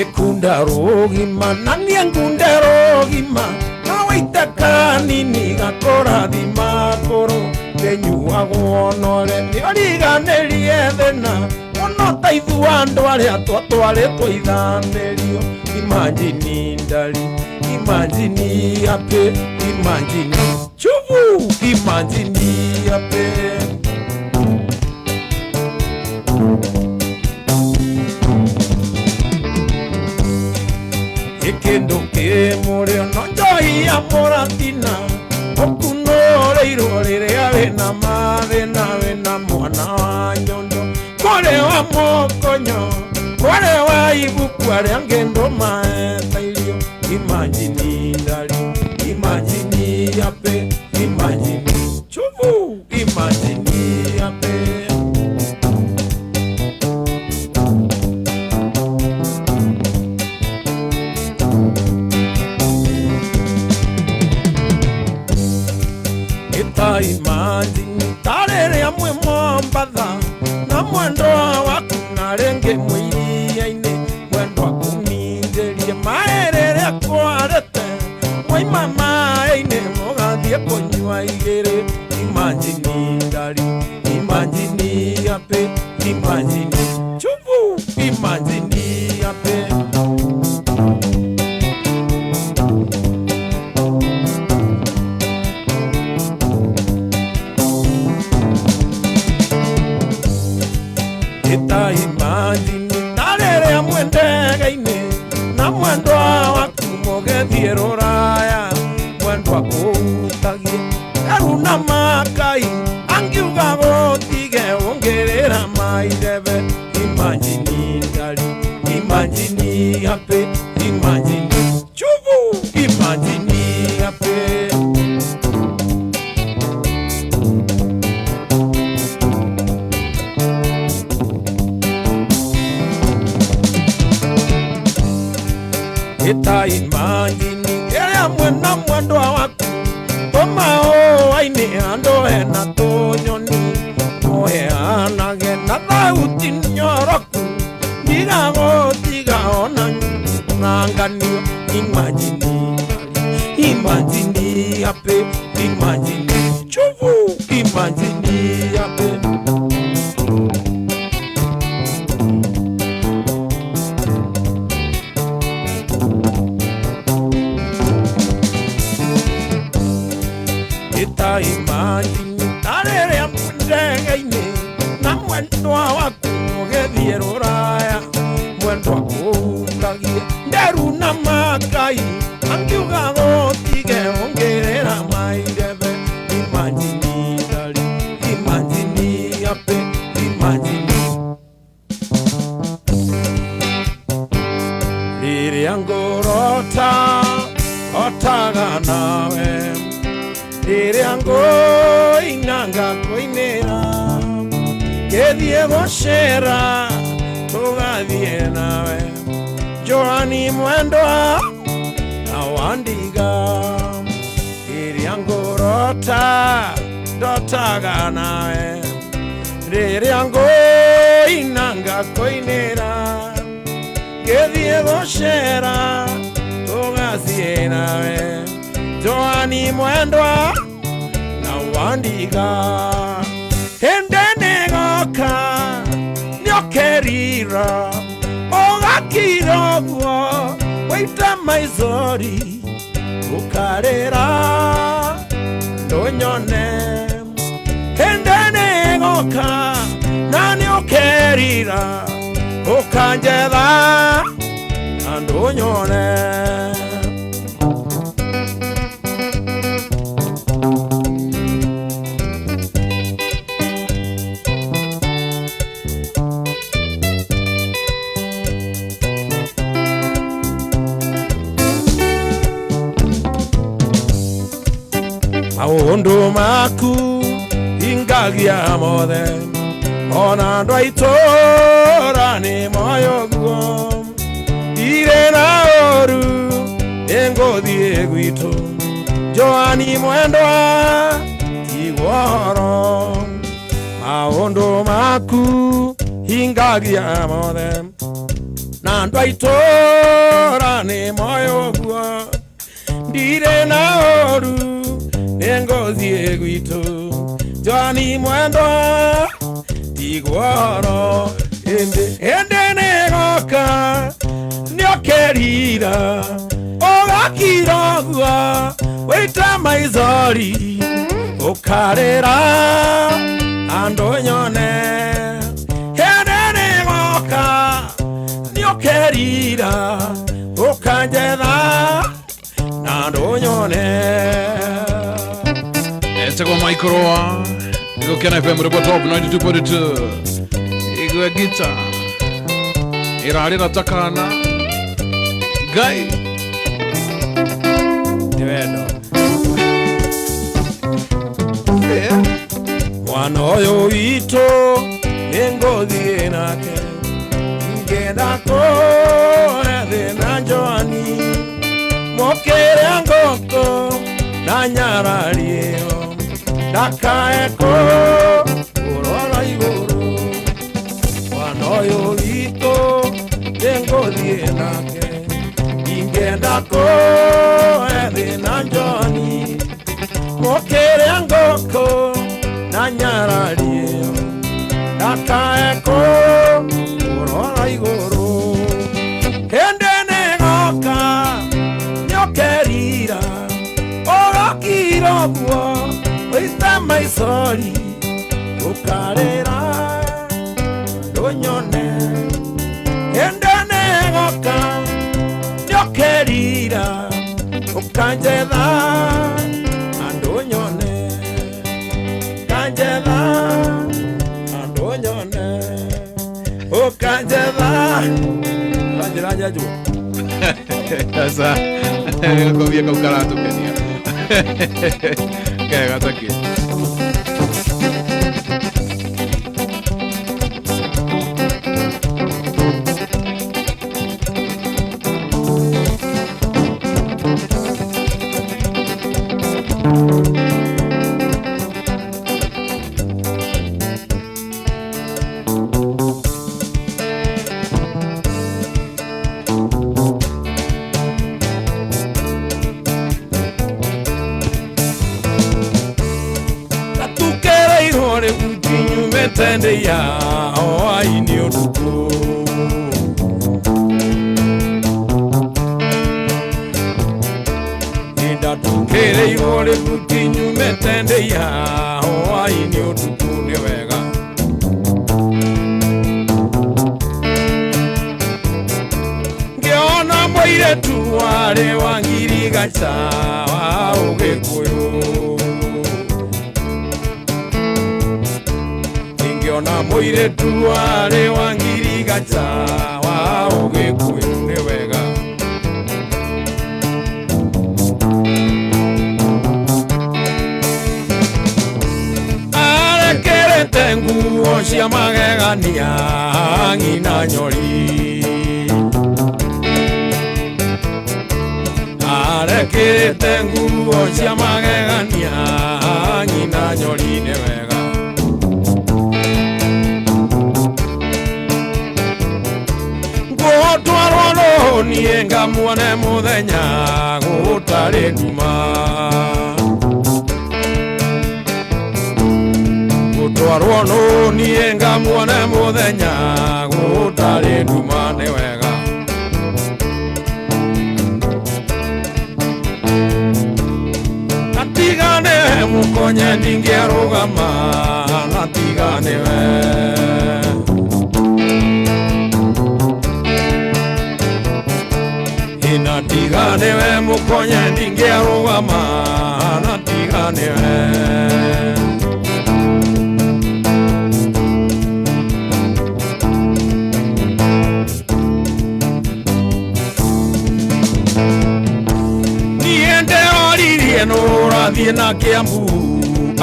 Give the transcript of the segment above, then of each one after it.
Ikunda rũgima na niĩ ngunde rũgima na waite kanini gakũrathima kũrũ kĩnyuagwo nore nĩũriganĩrie thĩna mũno ta ithuĩ andũ arĩa twatwarĩtwo ithamĩrio. Imanjini ndari, imanjini apĩ, imanjini chubu, imanjini apĩ. Ikindu kĩmũrĩo no njohi ya mũratina ũkunũrĩirwo rĩrĩa wĩna mathĩna wĩna mwana wa nyondo kũrĩ wa mũkonyo kũrĩ wa ibuku arĩa angĩ ndũmaetairio. Imanjini ndari, imanjini apĩ, imanjini chubu, imanjini apĩ. Ita imanjini tarĩrĩa mwĩ Mombatha na mwendwa waku na rĩngĩ mwĩ iria-inĩ mwendwa kũminjĩrie maĩ rĩrĩa kwarĩte mwaima maĩ-inĩ mũgathiĩ kũnyua igĩrĩ. Imanjini ndari, imanjini apĩ, imanjini chubu, imanjini apĩ. Ita imanjini tarĩrĩa mwĩ ndege-inĩ na mwendwa waku mũgĩthiĩ rũraya mwendwa kũhutagie nderu na makai angiuga gũtige ũngĩrĩra mairebe. Imanjini ndari, imanjini apĩ, imanjini chubu, imanjini apĩ. Ita imanjini ĩrĩa mwena mwendwa waku tũmaũa-inĩ andũ hena tũnyoni mũheanage na thauti nyoroku ndigagũtiga ona nanganio. Imanjini imanjini apĩ, imanjini chubu, imanjini apĩ. Ita imanjini tarĩrĩa mwĩ ndege-inĩ na mwendwa waku mũgĩthiĩ rũraya mwendwa kũhutagie nderu na makai angiuga gũtige ũngĩrĩra mairebe. Imanjini ndari, imanjini apĩ, imanjini rĩrĩa ngũrota otaga nawe rĩrĩa ngũina ngakũinĩra ngĩthiĩ gũcera tũgathiĩ nawe Joani mwendwa na wandiga rĩrĩa ngũrota ndotaga nawe rĩrĩa ngũina ngakũinĩra ngĩthiĩ gũcera tũgathiĩ nawe Joani mwendwa na wandiga hĩndĩ nĩgoka nĩũkerira ũgakira ũguo waita maithori ũkarĩra ndũnyone hĩndĩ nĩgoka na nĩũkerira ũkanjetha na ndũnyone. Maũndũ maku hingagia mothe ona andũ a itũũra nĩ moĩ ũguo ndirĩ na ũru nĩngũthiĩ gwitũ Joani mwendwa tigwo ũhoro maũndũ maku hingagia mothe. Na andũ a itũũra nĩ moĩ ũguo ndirĩ na ũru nĩ ngũthiĩ gwitũ Joani mwendwa tigwo hĩndĩ hĩndĩ nĩ goka nĩũkerira ũgakira ũguo wĩite maithori ũkarĩra andũ nyone hĩndĩ nĩ goka nĩũkerira ũkanjetha na andũ nyone. Etagwo Michael Roa Gũkena FM Robo Top 92.2 igwe gita ĩrarĩra ta kana ngai. Nĩ wendo. Mwana ũyũ witũ nĩ ngũthiĩ nake ngenda kũhe thĩna Joani mokĩre ngũkũ na nyarario ndakae kũrora igũrũ mwana ũyũ witũ nĩ ngũthiĩ nake ingĩenda kũhe thĩna Joani mokĩre ngũkũ na nyarario ndakae kũrora igũrũ hĩndĩ nĩ goka nĩũkerira ũgakira ũguo ũite maithori ũkarĩra ndũnyone hĩndĩ nĩ goka nĩũkerira ũkanjetha andũ nyone kanjetha andũ nyone ũkanjetha ũranjĩra njenjwo. Sasa gakobia kau karatũkenia kega takĩ. Gatukereirwo rĩu nginyumĩte ndĩia hwaĩ-inĩ ũtukũ ndatukĩrĩirwo rĩu nginyumĩte ndĩia hwaĩ-inĩ ũtukũ nĩ wega ngĩona mũirĩtu warĩ wa ngirigaca wa ũgĩkũyũ ingĩona mũirĩtu warĩ wa ngirigaca wa ũgĩkũyũ nĩ wega arekerete nguo cia magegania ng'ina nyori arekĩrĩte nguo cia magegania ng'ina nyori nĩ wega ngũtwarwo rũniĩ ngamuone mũthenya gũtarĩ nduma gũtwarwo nũniĩ ngamuone mũthenya gũtarĩ nduma nĩ wega natigane mũkonye ndingĩarũgama natigane we natigane we mũkonye ndingĩarũgama natigane we. Niĩ ndĩroririe nũrathiĩ na Kĩambu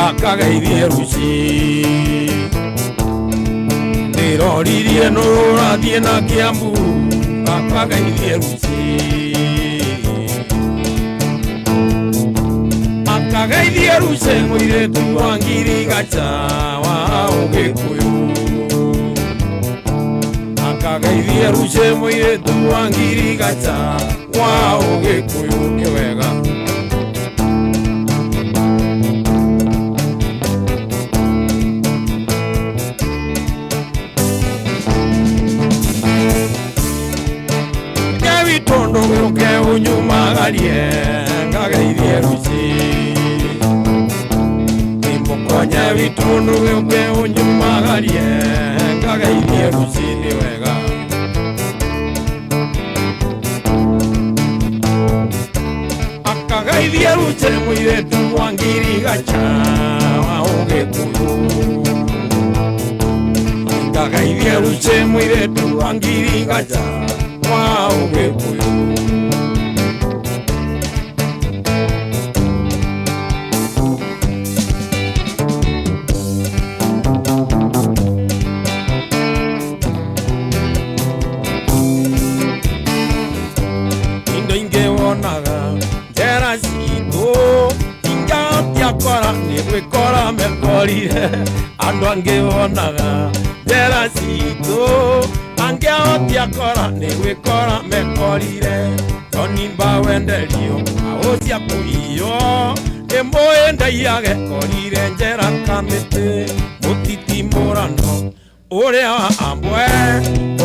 akageithie Ruci ndĩroririe nũrathiĩ na Kĩambu akageithie Ruci akageithie Ruci mũirĩtu wa ngirigaca wa ũgĩkũyũ. Akageithie ruce mũirĩtu wa ngirigaca wa ũgĩkũyũ nĩ wega. Nyabitondu gĩũke ũnyumagarie ngageithie ruci. Imukonya bitundu gĩũke ũnyumagarie ngageithie ruci nĩ wega. Akageithie ruce mũirĩtu wa ngirigaca wa ũgĩkũyũ. Ngageithie ruce mũirĩtu wa ngirigaca wa ũgĩkũyũ. Indo ingĩ wonaga njera citũ ingĩatiakora nĩ gwĩkora mekorire. Andũ angĩ wonaga njera citũ angĩahotiakora nĩ gwĩkora mekorire. Tonimba wenderio aũ cia kũiywo ĩmũĩ ndaiage korire njera kamĩtĩ mũtitimũrano ũrĩa wa ambwe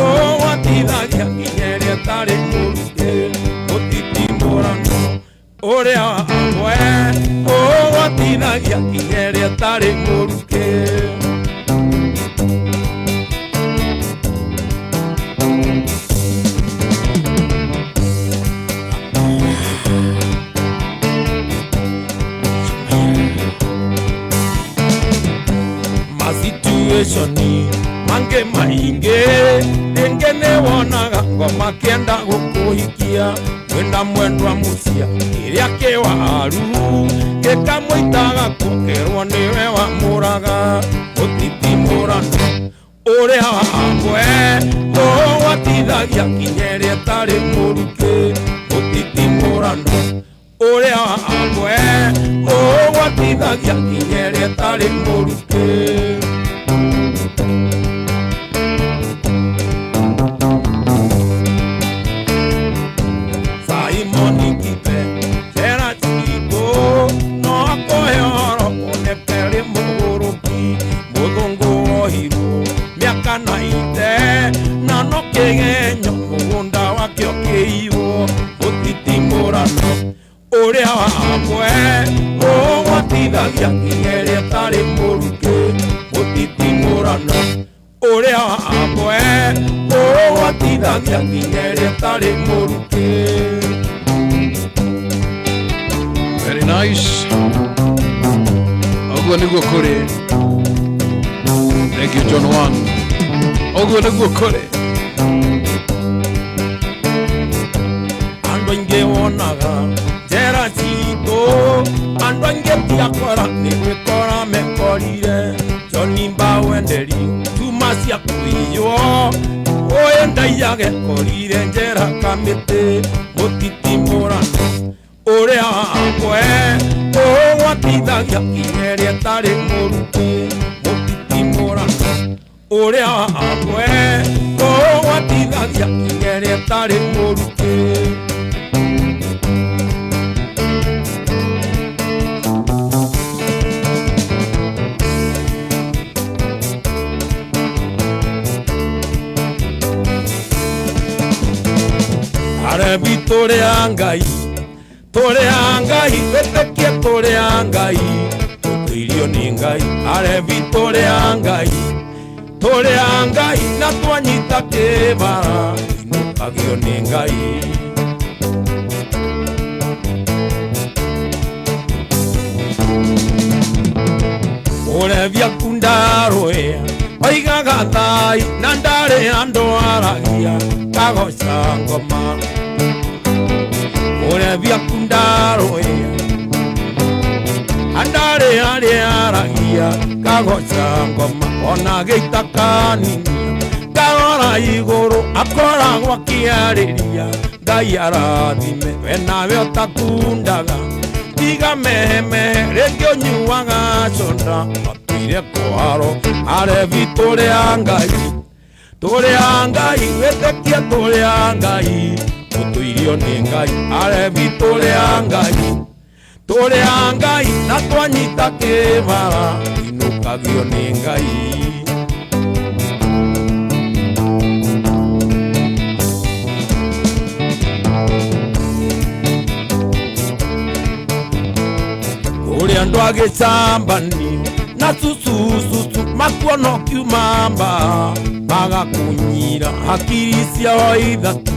ũgwatithagia nginya ĩrĩa ĩtarĩ mũrukĩ. Mũtitimũrano ũrĩa wa ambwe ũgwatithagia nginya ĩrĩa ĩtarĩ mũrukĩ. Masituation mange maingĩ rĩngĩ nĩwonaga ngoma kĩenda gũkũhikia mwenda mwendwa mũcia kĩrĩa kĩwaru gĩkamũitaga kuokerwo nĩwe wamũraga. Mũtitimũrano ũrĩa wa ambwe ũgwatithagia nginya ĩrĩa ĩtarĩ mũrukĩ. Mũtitimũrano ũrĩa wa ambwe ũgwatithagia nginya ĩrĩa ĩtarĩ mũrukĩ. Simon Kibe njera citũ no akũhe ũhoro woneke rĩ mũgũrũki. Mũthũngũ wohirwo mĩaka na ite na no kĩgenyo mũgũnda wake ũkĩiywo. Mũtitimũrano ũrĩa wa ambwe ũgwatithagia nginya ĩrĩa ĩtarĩ mũrukĩ. Mũtitimũrano ũrĩa wa ambwe ũgwatithagia nginya ĩrĩa ĩtarĩ mũrukĩ. Very nice. Ũguo nĩguo kũrĩ. Thank you John Wang. Ũguo nĩguo kũrĩ. Andũ aingĩ wonaga njera citũ andũ aingĩ tiakora nĩ gwĩkora mekorire. Jonimba wenderio tuma cia kũiywo ũyũ ndaiage korire njera kamĩtĩ. Mũtitimũrano ũrĩa wa ambwe ũgwatithagia nginya ĩrĩa ĩtarĩ mũrukĩ. Mũtitimũrano ũrĩa wa ambwe ũgwatithagia nginya ĩrĩa ĩtarĩ mũrukĩ. Arebi tũrĩ a Ngai, tũrĩ a Ngai, wĩtĩkie tũrĩ a Ngai, tũtũirio nĩ Ngai. Arebi tũrĩ a Ngai, tũrĩ a Ngai, na twanyita kĩbara inũkagio nĩ Ngai. Ũrebia kundarũĩa oigaga thai na ndarĩ andũ aragia kagoca ngoma. Ũrebia kundarũĩa andarĩ arĩa aragia kagoca ngoma. Ona gĩita kaninia karora igũrũ akoragwo akĩarĩria Ngai arathime we nawe ũtakundaga. Tiga mehemehe rĩngĩ ũnyuaga soda matuire kwaro. Arebi tũrĩ a Ngai, Tũrĩ a Ngai, wĩtĩkie tũrĩ a Ngai, tũtũirio nĩ Ngai, arebi tũrĩ a Ngai. Tũrĩ a Ngai na twanyita kĩbara, inũkagio nĩ Ngai. Kũrĩ andũ a gĩcambanio na cucucucu makuona ũkiuma mba magakũnyira hakiri ciao ithatũ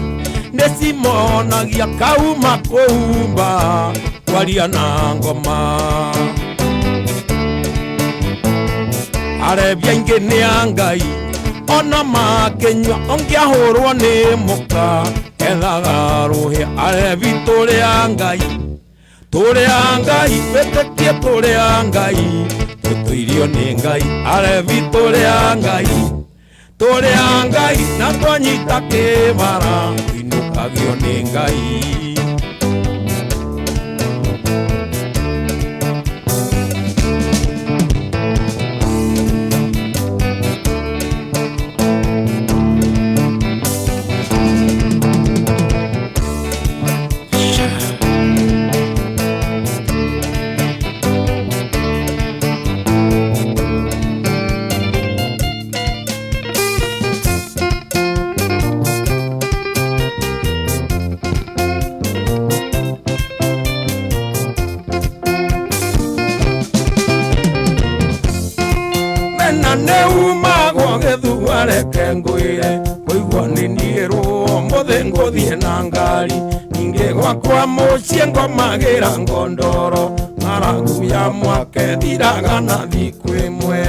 nĩcimonagia kauma kũumba kwaria na ngoma. Arebi aingĩ nĩ a Ngai ona makĩnyua ũngĩahũrwo nĩ mũka ethaga rũhĩa. Arebi tũrĩ a Ngai, tũrĩ a Ngai, wĩtĩkie tũrĩ a Ngai, tũtũirio nĩ Ngai. Arebi tũrĩ a Ngai, tũrĩ a Ngai na twanyita kĩbara tũinũkagio nĩ Ngai. Mena nĩ umagwo gĩthua reke ngwĩre, kũigua nĩ niĩ rũo mũthĩ ngũthiĩ na ngari, ningĩ gwakwa mũciĩ ngomagĩra ngondoro, ng'aragu ya mwake thiraga na thikũ ĩmwe.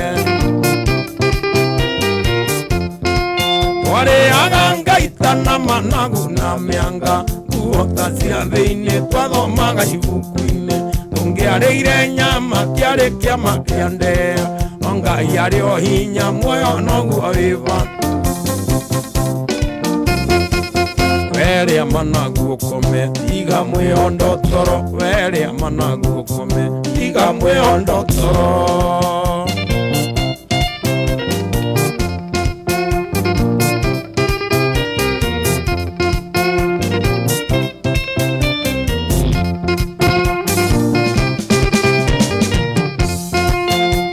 Twarĩaga ngaita na managu na mĩanga, nguo ta cia thĩinĩ twathomaga ibuku-inĩ, tũngĩarĩire nyama kĩarĩ kĩama kĩa ndea, no Ngai arĩ o hinya muoyo noguo wĩ bata. Werĩa managu ũkome tiga mwĩondo toro, werĩa managu ũkome tiga mwĩondo toro.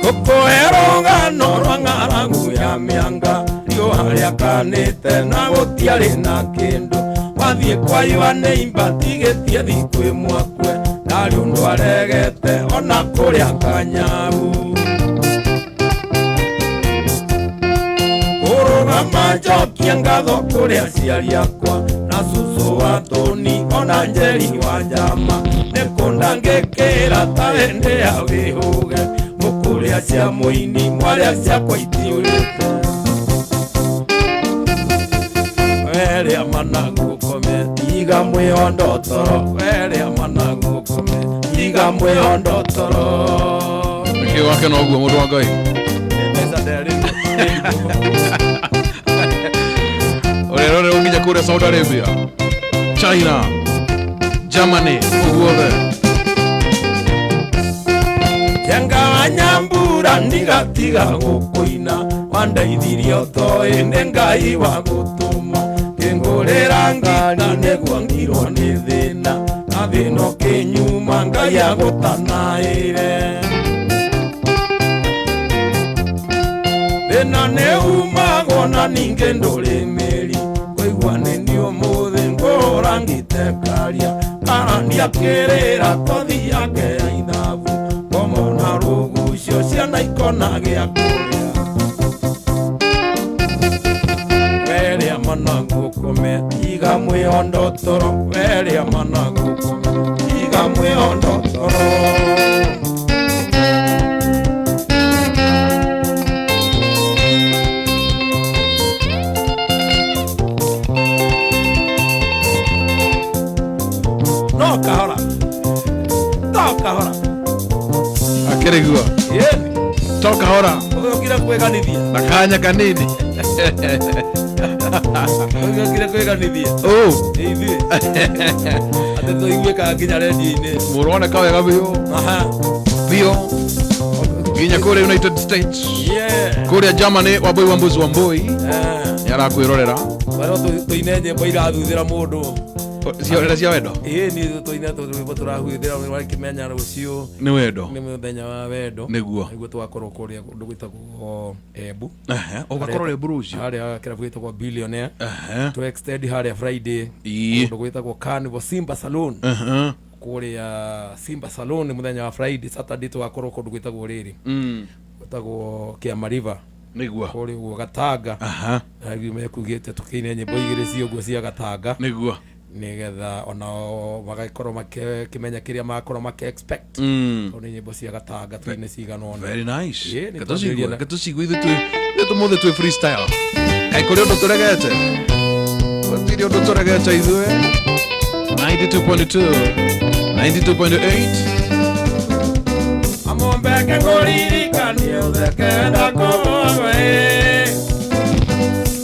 Ngũkũhe rũgano rwa ng'aragu ya mĩanga, riũa rĩakanĩte na gũtiarĩ na kĩndũ, wathiĩ kwayua nĩ imba tigĩtie thikũ ĩmwe akue, ndarĩ ũndũ aregete ona kũrĩa kanyabu. Kũrũgama njokie ngatho kũrĩ aciari akwa, na cũcũ wa Tũni ona Njeri wa Njama, nĩ kũndangĩkĩra ta hĩndĩ ya wĩhũge, mũkũrĩa cia mũini mwarĩa ciakwa itiũrĩte. Werĩa managu ũkome tiga mwĩondo toro, werĩa managu ũkome tiga mwĩondo toro. Nĩkĩ wakena ũguo mũndũ wa Ngai? Mbeca nderĩtwo. Ũrerorerwo nginya kũrĩa Saudi Arabia, China, Germany, kũu guothe. Jenga wa Nyambura ndigatiga gũkũina, wandeithirie ũtoĩ nĩ Ngai wa gũtũma, kĩngũrĩra ngita nĩguo ngirwo nĩ thĩna, na thĩna ũkĩnyuma Ngai agũtanaĩre. Thĩna nĩ umagwo na ningĩ ndũrĩ mĩri, kũigua nĩ niĩ ũmũthĩ ngũhũra ngite karia, karania kĩrĩra kothi yake ya ithabu, ngomona rũgucio ciana ikona gĩa kũrĩa. Werĩa managu ũkome tiga mwĩondo toro, werĩa managu ũkome tiga mwĩondo toro. No kahora, no kahora. Akĩrĩgua. Yeni. To kahora. Ũgĩũkire kwĩganithia. Na kanya kanini. Ũgĩũkire kwĩganithia. Ũ. Nĩ ithuĩ. Atĩ tũiguĩkaga nginya redio-inĩ. Mũroneka wega biũ. Aha. Biũ. Nginya kũrĩa United States, Yeah. kũrĩa Germany, Wambui wa Mbuzi Wambui Eh. nĩ arakwĩrorera. Barå tũine nyĩmbo irathuthĩra mũndũ. Ciorera cia wendo. Ĩĩ niĩ tũine rwĩmbo tũrahuthĩra wakĩmenya rũciũ nĩ wendo. Nĩ mũthenya wa wendo. Nĩguo. Nĩguo tũgakorwo kũrĩa kũndũ gwĩtagwo Embu. Ehe, ũgakorwo rĩ rũciũ? Harĩa kĩrabu gĩtagwo Billionaire. Ehe. To extend harĩa Friday. Ii. Kũndũ gwĩtagwo Carnival Simba Saloon. Ehe. Kũrĩa Simba Saloon nĩ mũthenya wa Friday. Saturday tũgakorwo kũndũ gwĩtagwo rĩrĩ, gwĩtagwo Kĩama River. Nĩguo. Kũrĩa ũguo Gatanga. Aha. Na mekugĩte tũkĩine nyĩmbo igĩrĩ cia ũguo cia Gatanga, nĩguo, nĩgetha onao magakorwo makĩmenya kĩrĩa magakorwo makĩ expect, tondũ nĩ nyĩmbo cia Gatanga tũine cigana ũna. Very nice. Ĩĩ, nĩ Ketũcigue. twambĩrĩria na- Ketũcigue ithuĩ twĩ ithuĩ tũmũthĩ twĩ freestyle. Kaĩ kũrĩ ũndũ tũregete? Gũtirĩ ũndũ tũregete ithuĩ. 92.2, 92.8. Amombeke ngũririkanie ũtheke ndakũmwe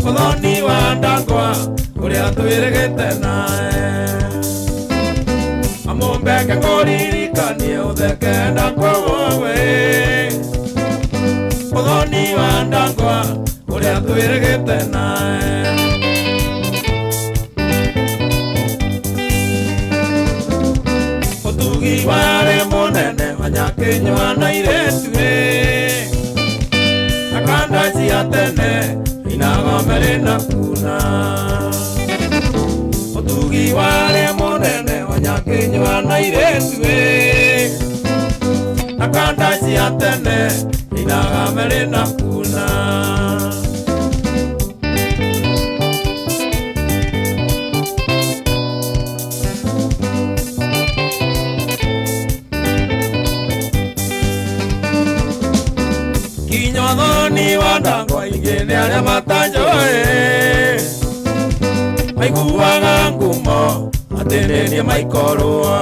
ũthoni wa ndakwa ũrĩa twĩrĩgĩte nae. Amombeke ngũririkanie ũtheke ndakũmwe ũthoni wa ndakwa ũrĩa twĩrĩgĩte nae. Ũtugi warĩ mũnene wanyakĩnyua na irĩtu ĩ akanda cia tene inagomere na kuna. Ũtugi warĩ mũnene wanyakĩnyua na irĩtu ĩ akanda cia tene inagomere na kuna. Kinyothoni wa ndangwa ingĩ nĩ arĩa matanjũĩ maiguaga ngumo atĩ nĩ niĩ maikorũa.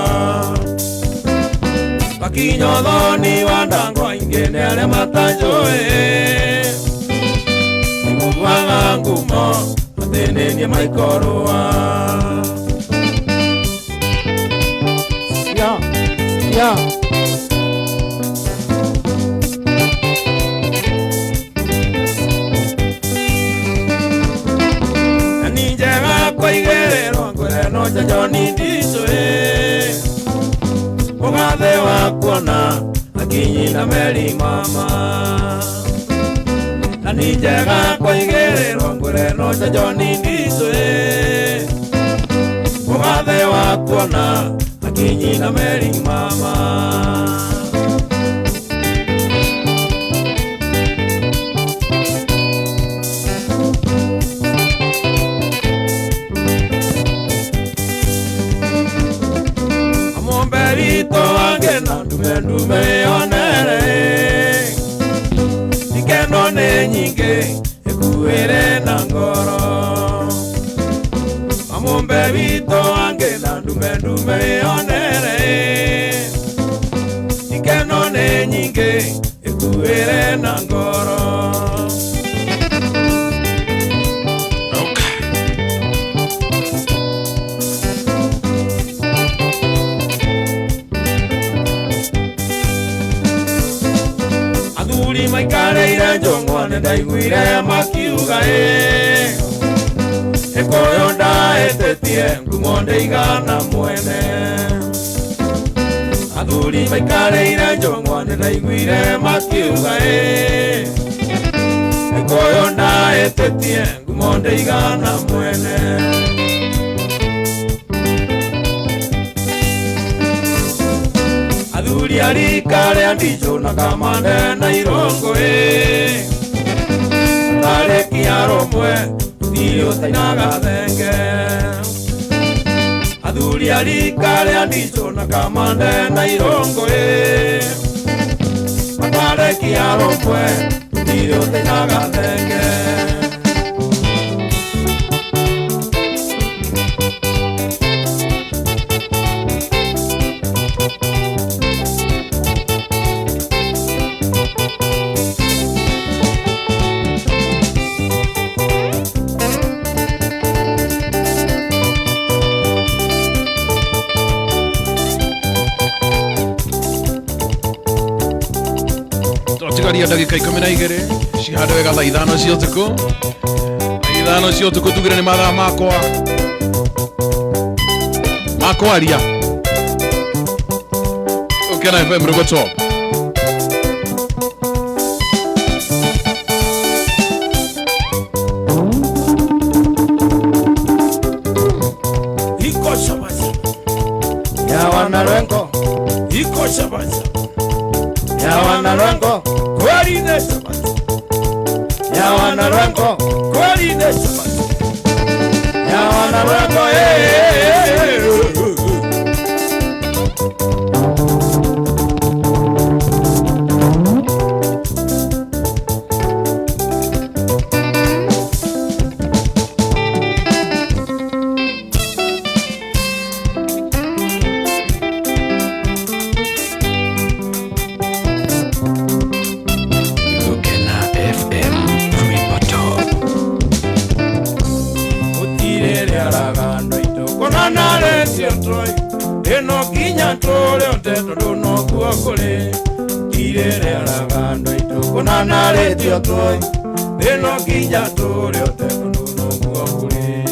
Makinyothoni wa ndangwa ingĩ nĩ arĩa matanjũĩ maiguaga ngumo atĩ nĩ niĩ maikorũa. Yeah. Yeah. Na nĩ njega kũigĩrĩrwo ngwĩre no njanjoni ndicũĩ mũgathe wa kuona akinyi na meri mama. Na nĩ njega kũigĩrĩrwo ngwĩre no njanjoni ndicũĩ mũgathe wa kuona akinyi na meri mama. Amomberito wange na ndume ndume yonere ikeno nĩ nyingĩ ĩkuĩre na ngoro. Amomberito wange na ndume ndume yonere ikeno nĩ nyingĩ ĩkuĩre na ngoro. Okay. Athuri maikarĩire njũng'wa nĩ ndaiguire makiuga ĩ ĩkũyũ ndaĩtĩtie ngumo ndĩigana mwene. Athuri maikarĩire njũng'wa nĩ ndaiguire makiuga ĩ ĩkũyũ ndaĩtĩtie ngumo ndĩigana mwene. Athuri arika rĩa ndicũ na kamande na irongo ĩ tarĩkia rũmwe ũthiĩ ũtainaga thenge. Athuri arika rĩa ndicũ na kamande na irongo ĩ matarĩkia rũmwe ũthiĩ ũtainaga thenge. Ciatigaria ndagĩka 12 cihande wega thaa 5 cia ũtukũ. 5 cia ũtukũ tugire nĩ mathaa makwa makwaria. Gukena FM Rwimbo Top. Iko shabasha ya wanarengo, iko shabasha ya wanarengo, kweli ne shabasha ya wanarengo, kweli ne shabasha ya wanarengo, eh. Gukena FM Rwimbo Top. Utirere aragando ito konana retio toi eno kinya tore ote tondu nokuo kuri. Tirere aragando ito konana retio toi eno kinya tore ote tondu nokuo kuri.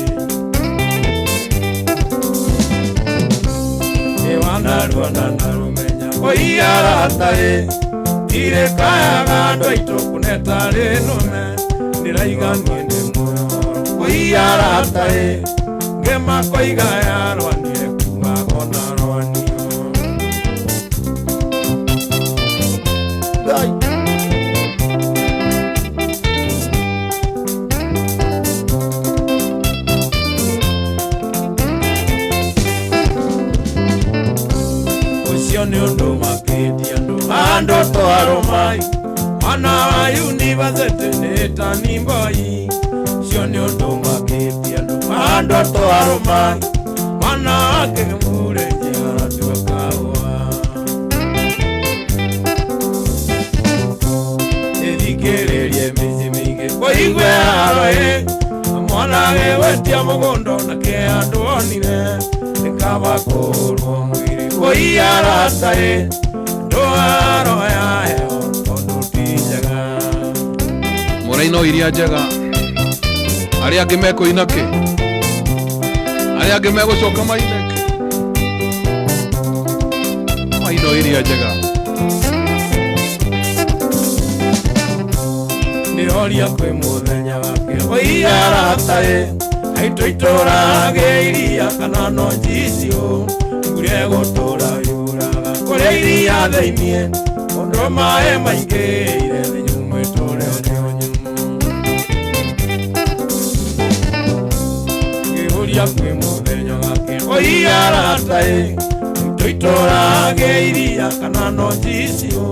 Ewanarua na narumenya oiaratari tire kayaga ito kunetari nume ndiraiganie ni muoyo oiaratari ngema koiga yarwanire kuma gona rwanio. Ucio ni undu makitie andu andu twarumai mwana wa yunivasĩtĩ nĩ tani mboi. Ucio ni undu makitie andu andu twarumai mwana wa kĩmure njiaratua kahũa. Ĩthikĩrĩrie mĩciĩ mĩingĩ kũigue haro ĩ mwana agĩgwetia mũgũnda nake andũ onire nĩ kaba kũhũrwo mwĩrĩ kũiarata ĩ ndwaro ya heho tondũ ti njega. Mũraina iria njega arĩa angĩ mekũina kĩ arĩa angĩ megũcoka maine kĩ maino iria njega. Ndĩroria kwĩ mũthenya wake oiarata ĩ aitũ itũrage iria kana no njicio mbura ĩgũtũra yuraga kũrĩa iria thĩiniĩ ũndũ maĩ maingĩire thĩ nyũmũ ĩtũre o nyũmũ. Ngĩũria kwĩ mũthenya wake oiarata ĩ aitũ itũrage iria kana no njicio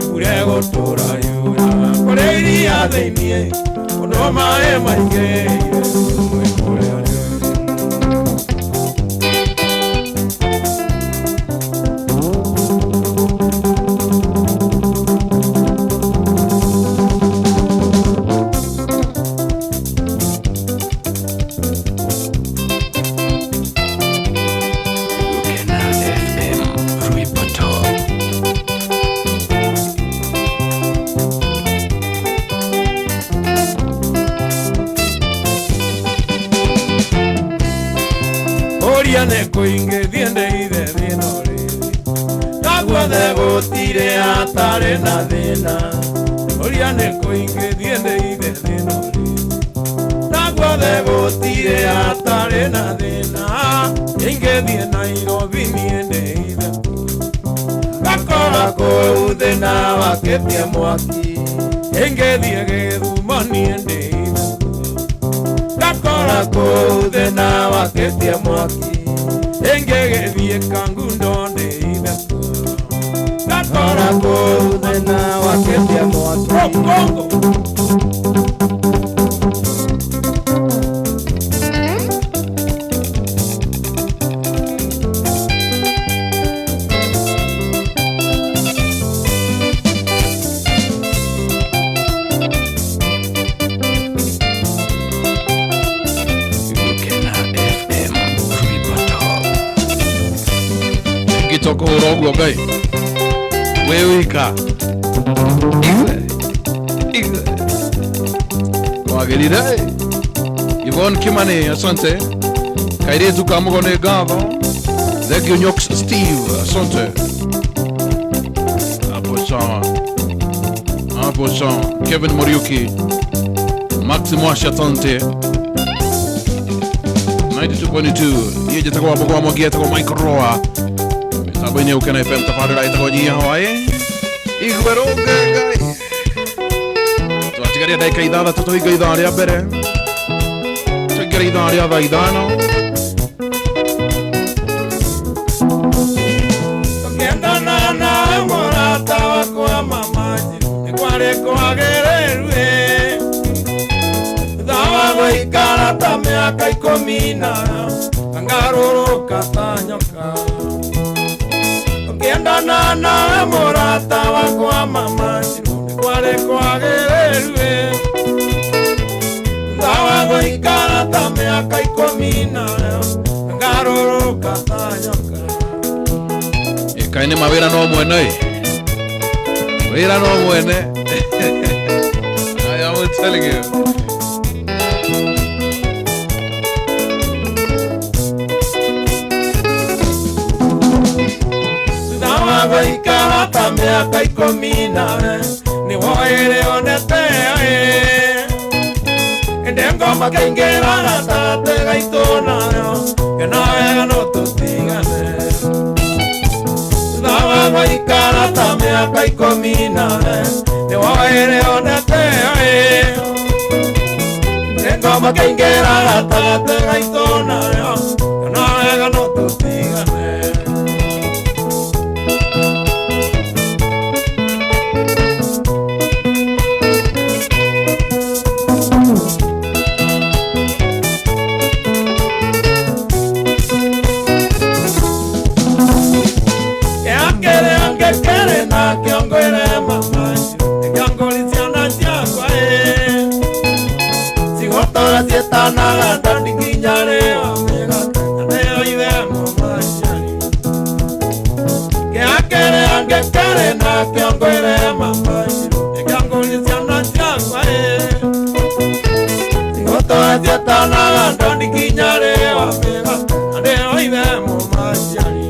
mbura ĩgũtũra yuraga kũrĩa iria thĩiniĩ ũndũ maĩ maingĩire thĩ nyũmũ ĩtũre o nyũmũ. Gukena FM Rwimbo Top. Ũria nĩ kũingĩ thiĩ ndeithe thĩna ũrĩ na guothe gũtirĩ hatarĩ na thĩna. Ũria nĩ kũingĩ thiĩ ndeithe thĩna ũrĩ na guothe gũtirĩ hatarĩ na thĩna. Ingĩthiĩ Nairobi niĩ ndeithe ngakora kũu thĩna wakĩtie mwaki. Ingĩthiĩ Gĩthumo niĩ ndeithe ngakora kũu thĩna wakĩtie mwaki. Ingĩgĩthiĩ Kangundo ndeithe ngakora kũu thĩna wakĩtie mwaki. Kongo. Gukena FM Rwimbo Top. Ngĩtoka ũhoro ũguo Ngai wĩ wika. Iwe. Wagĩrire. Yvonne Kimani, asante. Kairetu Kamugo nĩ ngatho. Thank you Nyox Steve, asante. Hapo sawa. Hapo sawa. Kevin Muriuki. Maximo asante. 92.2. Niĩ njĩtagwo Wamũgwa wa Mwangi, etagwo Michael Roa. Mĩtambo-inĩ ya Ũkena FM tabarĩra ĩtagwo Nyihia Hawaii. Igwerũ Ngai. Twatigaria ndagĩka ithathatũ tũhinge ithaa rĩa mbere. Tũingĩre ithaa rĩa thaa ithano. Tũkĩendana nawe mũrata wakwa mama nĩ kwarĩ kwagĩrĩru ĩ. Thutha wa gũikara ta mĩaka ikũmi na ngarũrũka ta nyoka. Tũkĩendana nawe mũrata wakwa mama nĩ kwarĩ kwagĩrĩru ĩ. Thutha wa gũikara ta mĩaka ikũmi na ngarũrũka ta nyoka. Kaĩ nĩ ma wĩra no mwene ĩ. Wĩra no mwene. I am telling you. Thutha wa gũikara ta mĩaka ikũmi nawe nĩ woire onete ĩ. Ĩndĩ ngoma kaingĩra gatagatĩ gaitũ nayo ngĩona wega no tũtigane. Thutha wa gũikara ta mĩaka ikũmi nawe nĩ woire onete ĩ. Ĩndĩ ngoma kaingĩra gatagatĩ gaitũ nayo ngĩona wega no tũtigane. Kĩakĩrĩ angĩkĩrĩ na kĩongwĩre mama nĩkĩongũri ciana ciakwa ĩ. Cigũtũra ciĩtanaga ndandi nginya rĩo mĩgate na nĩyo ithe mũmaciari. Kĩakĩrĩ angĩkĩrĩ na kĩongwĩre mama nĩkĩongũri ciana ciakwa ĩ. Cigũtũra ciĩtanaga ndandi nginya rĩo mĩgate na nĩyo ithe mũmaciari.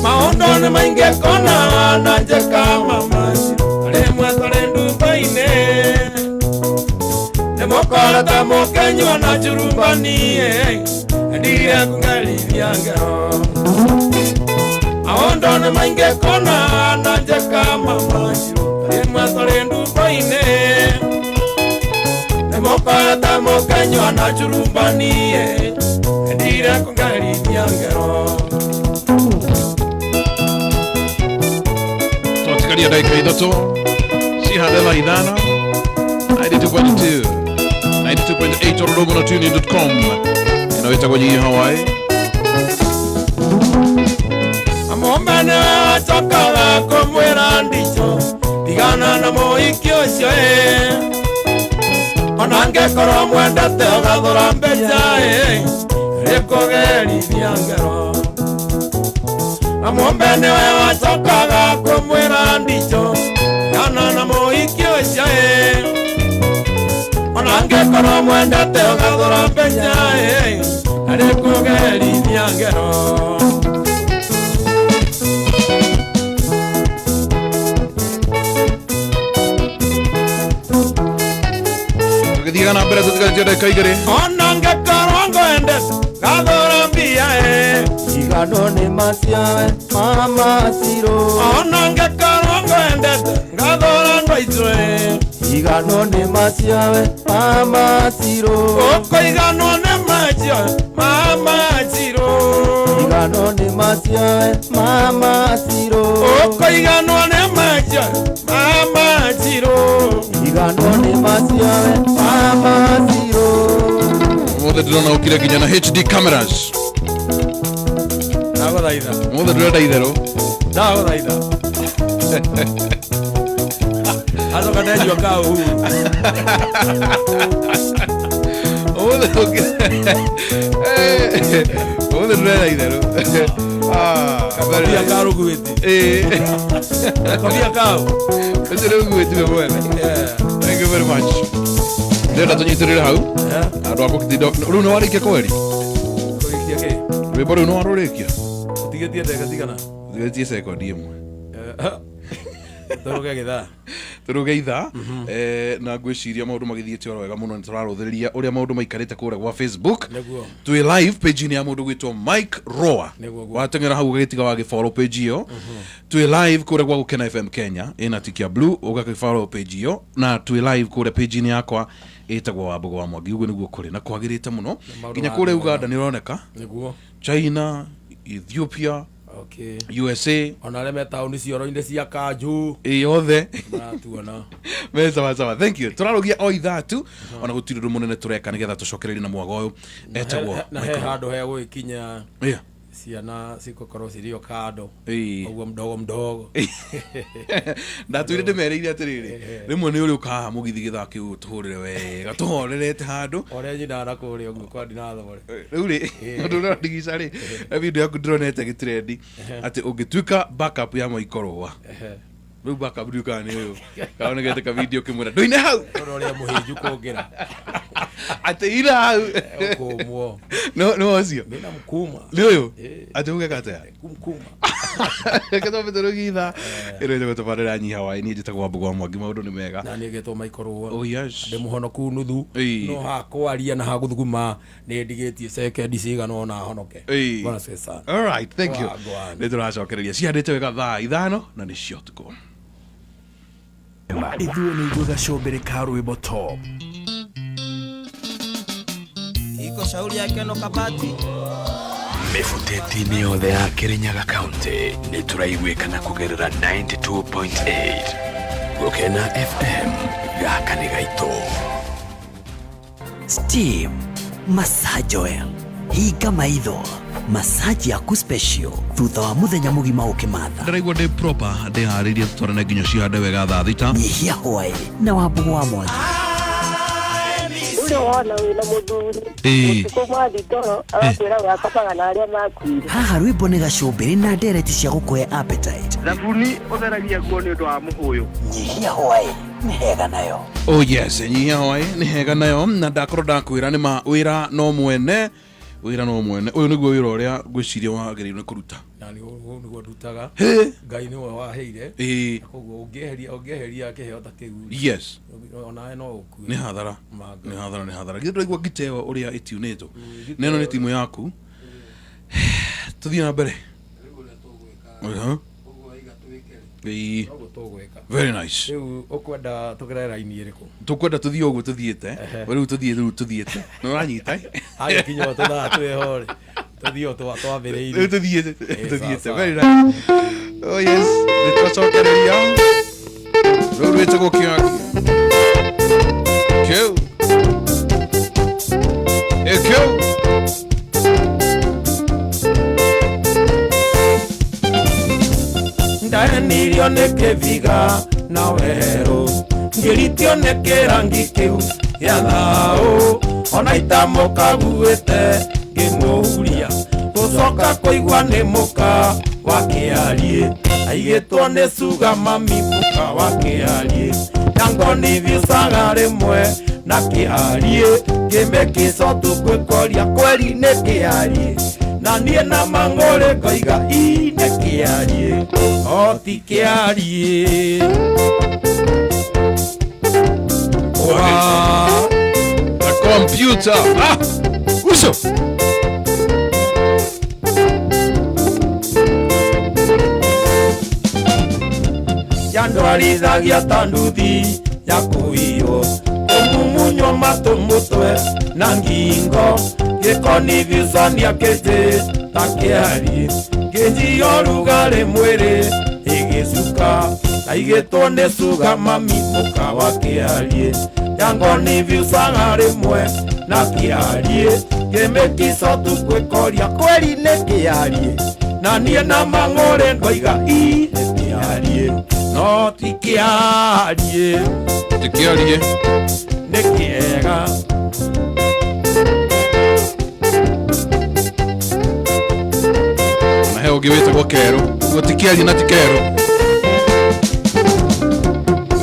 Maũndũ nĩ maingĩ kona na njĩka mama rĩmwe tũrĩ nduba-inĩ nĩ mũkorete mũkĩnyua na njurumbani endire kũngerithia ngero. Maũndũ nĩ maingĩ kona na njĩka mama rĩmwe tũrĩ nduba-inĩ nĩ mũkorete mũkĩnyua na njurumbani endire kũngerithia ngero. Twatigaria ndagĩka ithatũ cihande thaa ithano. 92.2 92.8 Ororomo na tunein.com. Ĩno ĩtagwo Nyihia Hawaii. Amombe nĩwe wacokaga kũmwĩra ndicho tigana na mũhiki ũcio ĩ. Ona angĩkorwo mwendete ũgathũra mbeca ĩ rĩkũgerithia ngero. Amombe nĩwe wacokaga kũmwĩra ndicho tigana na mũhiki ũcio ĩ. Ona angĩkorwo mwendete ũgathũra mbeca ĩ rĩkũgerithia ngero. Tũgĩthiaga na mbere tũtigarĩtie ndagĩka igĩrĩ. Ona ngĩkorwo ngwendete ngathũra mbia ĩ. Igano nĩ maciawe mama Ciro. Ona ngĩkorwo ngwendete ngathũra andũ aitũ ĩ. Igano nĩ maciawe mama Ciro. Ũkũiganwo nĩ macio mama Ciro. Igano nĩ maciawe mama Ciro. Ũkũiganwo nĩ macio mama Ciro. Igano nĩ maciawe mama Ciro. Ũmũthĩ ndĩrona ũkire nginya na HD cameras. Ndagũthaitha. Ũmũthĩ ndĩrenda itherũ. Ndagũthaitha. Acoka ndenyua ka Uhuru. Ũmũthĩ ũmũthĩ ndũrera itherũ. Ah, very Kobia nice. ka Rũguĩti. Ĩĩ. Kobia kau. Ũcio nĩ Rũguĩti we mwene. Yeah. Thank you very much. Ndĩrenda tũnyitĩrĩre hau. Yeah. Andũ a gũkitinda rĩu nĩ warĩkia kweri. Kũrĩkia kĩ? Rwĩmbo rũu nĩ warũrĩkia. Ũtigĩtie ndagĩka cigana? Tigĩtie sekondi ĩmwe. Tũrũge gĩthaa. Tũrũge ithaa. Na ngwĩciria maũndũ magĩthiĩte oro wega mũno nĩ tũrarũthĩrĩria ũrĩa maũndũ maikarĩte kũrĩa gwa Facebook. Nĩguo. Twĩ live page-inĩ ya mũndũ gwĩtwo Mike Roa. Nĩguo, guo. Wateng'era hau ũgagĩtiga wagĩfollow page ĩyo. Twĩ live kũrĩa gwa Gũkena FM Kenya ĩna tick ya blue ũgagĩfollow page ĩyo na twĩ live kũrĩa page-inĩ yakwa ĩtagwo Wambũgũ wa Mwangi. Ũguo nĩguo kũrĩ na kwagĩrĩte mũno. Maũndũ Nginya ma kũrĩa thĩ Uganda nĩ ũroneka. Nĩguo. China, Ethiopia, Okay. USA, Ona arĩa me taũni cioro-inĩ cia Kanju ĩ yothe maratuona. Me sawa sawa, thank you. Tũrarũgia o ithaa tu ona gũtirĩ ũndũ mũnene tũreka nĩgetha tũcokererie na mwago ũyũ etagwo Na he Michael. handũ hegũgĩkinya Yeah. ciana cigũkorwo cirĩ o kando. Ĩĩ. Ũguo mdogo mdogo. Ndatwire ndĩmerĩire atĩrĩrĩ, rĩmwe nĩ ũrĩ ũkahaha mũgithi gĩthaa kĩu tũhũrĩre wega tũhorerete handũ. Ũrĩa nyina na kũrĩa ũguo kwa ndinathore. Rĩu rĩ, ũndũ ũrĩa ndigica rĩ, video yaku ndĩronete gĩtrendi atĩ ũngĩtuĩka backup ya Michael Rũa, rĩu backup ndiũ kana nĩ ũyũ kaonekete ka video kĩmwĩra ndũine hau. Ũndũ ũrĩa mũhĩnju kũngĩra. Atĩ ira hau. Ũkũmwo. No no ũcio. Mina mkuma. Nĩ ũyũ. Ĩĩ. Atĩ ugeka atĩa? Kumkuma. Reke twambe tũrũgie ithaa ĩno ĩtagwo tabarĩra nyiha waĩ. Niĩ njĩtagwo Wambũgũ wa Mwangi, maũndũ nĩ mega. Na niĩ ngetwo Michael Rũa. Oh yes. Ndĩ mũhonoku nuthu. Ĩĩ. No hakwaria na hagũthuguma nĩ ndigĩtie sekendi cigana ona honoke. Ĩĩ. Bwana asifiwe sana. All right, thank you. Wagwan. Nĩ tũracokereria cihandĩte wega thaa 5 na nĩ cio ũtukũ. Ithuĩ nĩ ithuĩ gacũmbĩrĩ ka rwĩmbo top. Iko shauri yake no kabati. Mĩbuteti-inĩ yothe ya Kirinyaga County nĩ tũraiguĩkana kũgerera 92.8 Gũkena FM. Gaka nĩ gaitũ. Steam Massage Oil, hinga maitho, massage yaku special thutha wa muthenya mũgima ũkĩmatha. Ndĩraigua ndĩ proper, ndĩharĩirie tũtwarane nginya cihande wega thaa 6. Nyihia hwaĩ na Wambũgũ wa Mwangi. Ũrĩa wona wĩna mũthuri Ĩĩ. ũtukũ mwathi toro agakwĩra wakomaga na arĩa makuire. Haha rwĩmbo nĩ gacũmbĩrĩ na ndereti cia gũkũhe appetite. Thabuni ũtheragia nguo nĩ ũndũ wa mũhũyũ. Nyihia hwaĩ nĩ hega nayo. Oh yes, nyihia hwaĩ nĩ hega nayo na ndakorwo ndakwĩra nĩ ma wĩra no mwene, wĩra no mwene. Ũyũ nĩguo wĩra ũrĩa ngwĩciria wagĩrĩirwo nĩ kũruta. Na nĩ ũguo nĩguo ndutaga. Hĩ. Ngai nĩwe waheire. Ĩĩ. Koguo ũngĩeheria kĩheo ta kĩu Yes. onawe no ũkue. Nĩ hathara. Manga. Nĩ hathara, nĩ hathara. Githĩ ndũraigua ngita ĩyo ũrĩa ĩtiunĩtwo? Na ĩno nĩ timu yaku. Tũthiĩ na mbere. Rĩu ũrĩa tũgwĩka. Ũguo waiga twĩke rĩ. Ĩĩ. Noguo tũgwĩka. Very nice. Rĩu ũkwenda tũgerere raini ĩrĩkũ? Tũkwenda tũthiĩ ũguo tũthiĩte. Rĩu tũthiĩ, rĩu tũthiĩte. Nĩ ũranyita? Agĩkinya o tũthaa twĩho rĩ, tũthiĩ o twambĩrĩirie. Rĩu tũthiĩte. Ĩĩ, Tũthiĩte. sawa, Very nice. Oh yes, nĩ twacokereria. Rĩu rwĩtagwo kĩaki. Kĩu. Ĩ kĩu. Ndaenirio nĩ kĩbiga na werũ, ngĩritio nĩ kĩrangi kĩu gĩa thaũ, ona itamũkaguĩte ngĩmũhuria, gũcoka kũigua nĩ mũka wa kĩariĩ, aigĩtwo nĩ cuga mami mũka wa kĩariĩ, yangoni bicaga rĩmwe na kĩariĩ, ngĩmĩkico tũkwĩkoria kweri nĩ kĩariĩ, na niĩ na mang'ũrĩ ngoiga ii nĩ kĩariĩ o ti kĩariĩ. Wa. The computer. Ah! Uso. Yandwarithagia ta nduthi ya kũiywo, kũmumunywo matũ, mũtwe na ngingo, gĩkonivicania kĩnjĩ ta kĩariĩ, kĩnjia ũrugarĩ mwĩrĩ ĩgĩcuka, na igĩtwo nĩ cuga mami mũka wa kĩariĩ, yangonivicaga rĩmwe na kĩariĩ, kĩmĩkico tukwĩkoria kweri nĩ kĩariĩ, na niĩ na mang'ũrĩ ngoiga ii nĩ kĩariĩ. No ti kĩarie. Ti kĩarie. Nĩ kĩega. Na he ũngĩ wĩtagwo kerũ. Ũguo ti kĩarie na ti kerũ.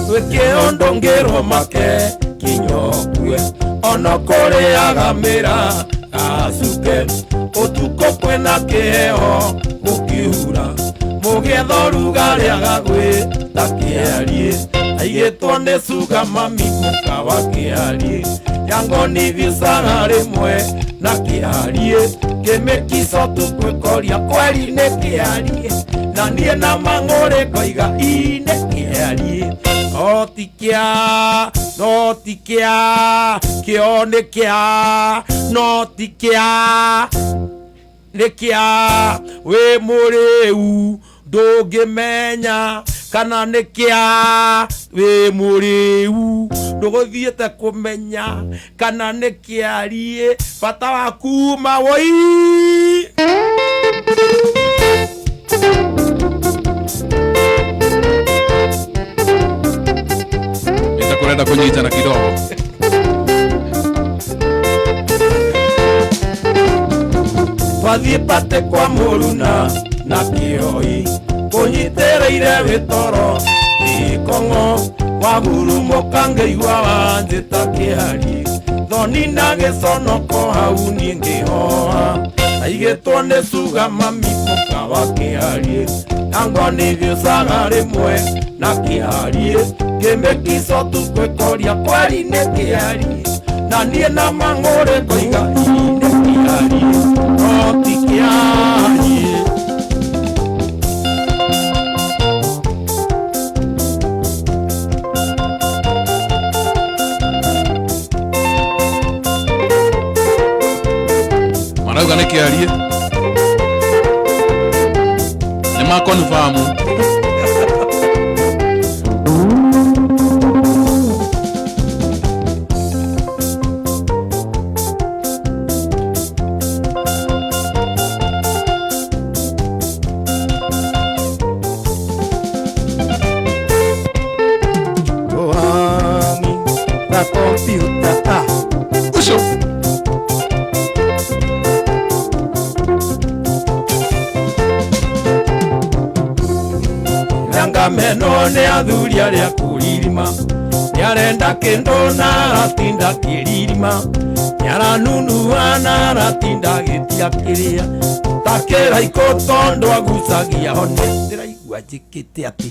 Twĩke ũndũ ngĩrwo make kinyokue ona kũrĩaga mĩra gacuke ũtukũ kwĩna kĩheho gũkiura mũgĩetha ũrugarĩ agagwĩta kĩarie aigĩtwo nĩ cuga mami mũka wa kĩarie yangoni visaga rĩmwe na kĩarie kĩmĩkico tukwĩkoria kweri nĩ kĩarie na niĩ na mang'ũrĩ ngoiga ii nĩ kĩarie no ti kĩa no ti kĩa kĩo nĩ kĩa no ti kĩa nĩ kĩa wĩ mũrĩu ndũngĩmenya kana nĩ kĩa wĩ mũrĩu ndũgũthiĩte kũmenya kana nĩ kĩarie bata waku mawoi. Nitakurenda kunyitana kidogo. Twathiĩ pate kwa mũruna na kĩoi kũnyitĩrĩire wĩtoro gĩkong'o wagurumũka ngĩigua wanjĩta kĩarie thoni na gĩconoko hau niĩ ngĩhoha aigĩtwo nĩ cuga mami mũka wa kĩarie angoni viucaga rĩmwe na kĩarie kĩmĩkico tukwĩkoria kweri nĩ kĩarie na niĩ na mang'ũrĩ ngoiga ii nĩ kĩarie no ti kĩarie. Marauga nĩ kĩarie. Nĩ makonfamu. Oami na kompyuta. Ucio. Ranga meno nĩ athuri arĩa kũririma nĩarenda kĩndũ na aratinda kĩririma nĩaranunua na aratinda agĩtia kĩrĩa ta kĩraikũ tondũ agucagia hone ndĩraigua njĩkĩte atĩ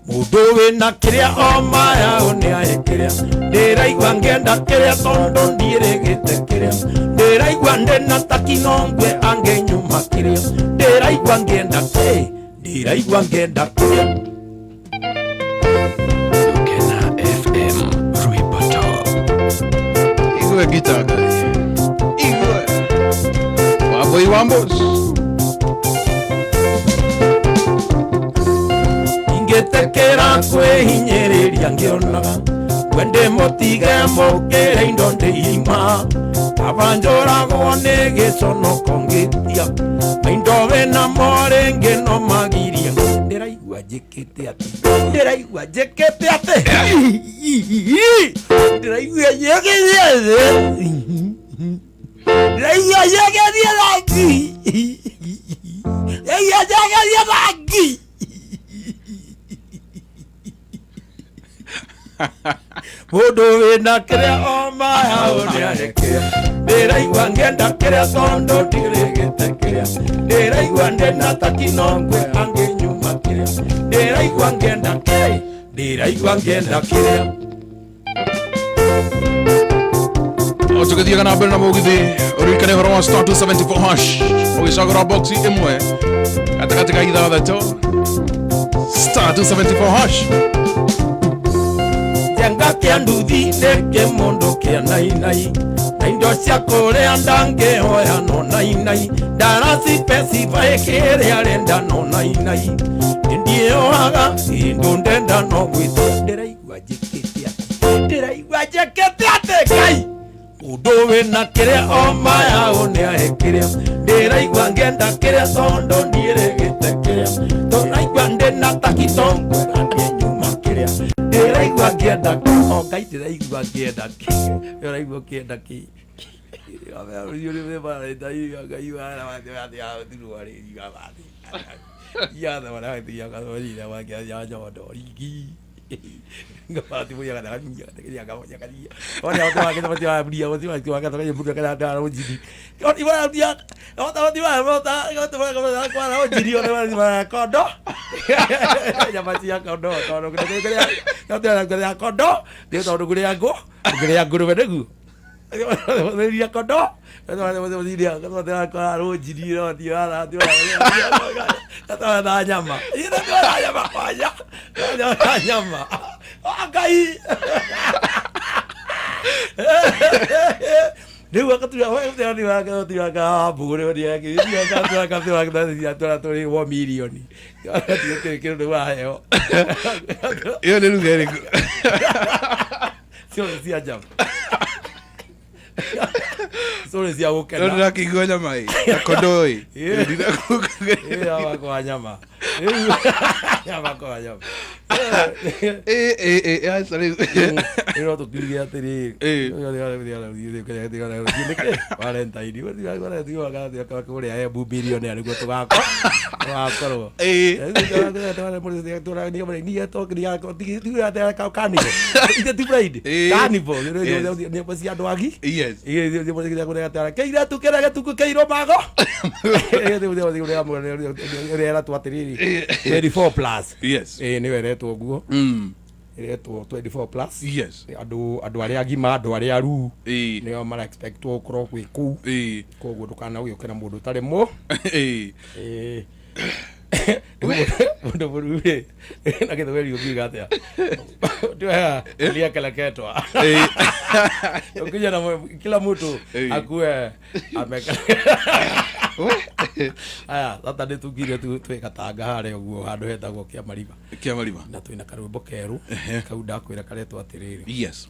mũndũ wĩna kĩrĩa oma yao nĩahe kĩrĩa ndĩraigua ngĩenda kĩrĩa tondũ ndiĩrĩgĩte kĩrĩa ndĩraigua ndĩna takinongwe angĩnyuma kĩrĩa ndĩraigua ngĩenda kĩ ndĩraigua ngĩenda kĩrĩa. Gũkena FM Rwĩmbo Top. Igwe gita Ngai. Igwe. Wambui Wambos. Ingĩtĩkĩra kwĩhinyĩrĩria ngĩonaga ngwende mũtige mũkĩre indo ndĩima aba njũragwo nĩ gĩconoko ngĩtia maindo wĩnamo rĩngĩ no magirie ndĩraigua njĩkĩte atĩ ndĩraigua njĩkĩte atĩ ndĩraigua njĩkĩte atĩ ndĩraigua njĩkĩte atĩ ndĩraigua njĩkĩte atĩ. Mũndũ wĩna kĩrĩa oma yao nĩahe kĩrĩa ndĩraigua ngĩenda kĩrĩa tondũ ndirĩgĩte kĩrĩa ndĩraigua ndĩna takinongwe angĩnyuma kĩrĩa ndĩraigua ngĩenda kĩrĩa ndĩraigua ngĩenda kĩrĩa. O tũgĩthiaga na mbere na mũgithi ũririkane ũhoro wa star 274 hash ũgĩcagũra boxi ĩmwe gatagatĩ ka ithathatũ star 274 hash. Kĩanga kĩa nduthi nĩ kĩmũndũ kĩa nainai na indo cia kũrĩa ndangĩhoya no nainai ndaracipecibaĩ kĩrĩa arenda no nainai ndiĩohaga kĩndũ ndenda no gwĩtia ndĩraigua njĩkĩte atĩ ndĩraigua njĩkĩte atĩ Ngai mũndũ wĩna kĩrĩa oma yao nĩahe kĩrĩa ndĩraigua ngĩenda kĩrĩa tondũ ndiĩrĩgĩte kĩrĩa tũraigua ndĩna takitongwe Ndĩraigua ngĩenda kĩ? O Ngai ndĩraigua ngĩenda kĩ? Ũraigua ũkĩenda kĩ? Kondo ngũrũwe nĩguo ria kondo na nyama na nyama kwanja na nyama Ngai rĩu akatuaga mirioni kĩndũ waheo Ĩyo nĩ ruga ĩrĩkũ? Ciothe cia nyama ciothe cia No gũkena. ndĩrakĩigua nyama ĩ na kondo ĩ. Yeah. Ndĩrakũgĩa- Nyama kwa nyama. Rĩu, nyama kwa nyama. Ĩ, ĩ, ĩ, aca rĩu. Rĩu no tũkiuge atĩrĩrĩ Ĩ. Valentine kũrĩa Embu billionaire nĩguo tũgakorwo Ĩ. Ĩ. Carnival cia andũ agi Yes. Kĩirĩtu kĩrĩa gĩtuku kĩirũ mago ĩretwo atĩrĩrĩ 24 plus. Yes. Ĩ nĩyo ĩretwo ũguo. Mm. Ĩretwo 24 plus. Yes. Andũ arĩa agima, andũ arĩa aruu Ĩ. nĩo mara expectwo gũkorwo gwĩ kũu. Ĩ. Koguo ndũkanagĩũke na mũndũ ũtarĩ mũ Ĩ. Ĩ. Mũndũ mũruu rĩ na gĩthweri ũngiuga atĩa liakeleketwa Ĩ. ukija na kila mtu Ĩ. akue ameka We. Aya tata nĩ tugire twĩ gatanga harĩa ũguo handũ hetagwo Kĩamarima. Kĩamarima. Na twĩna karwĩmbo kerũ kau ndakwĩra karetwo atĩrĩrĩ. Yes.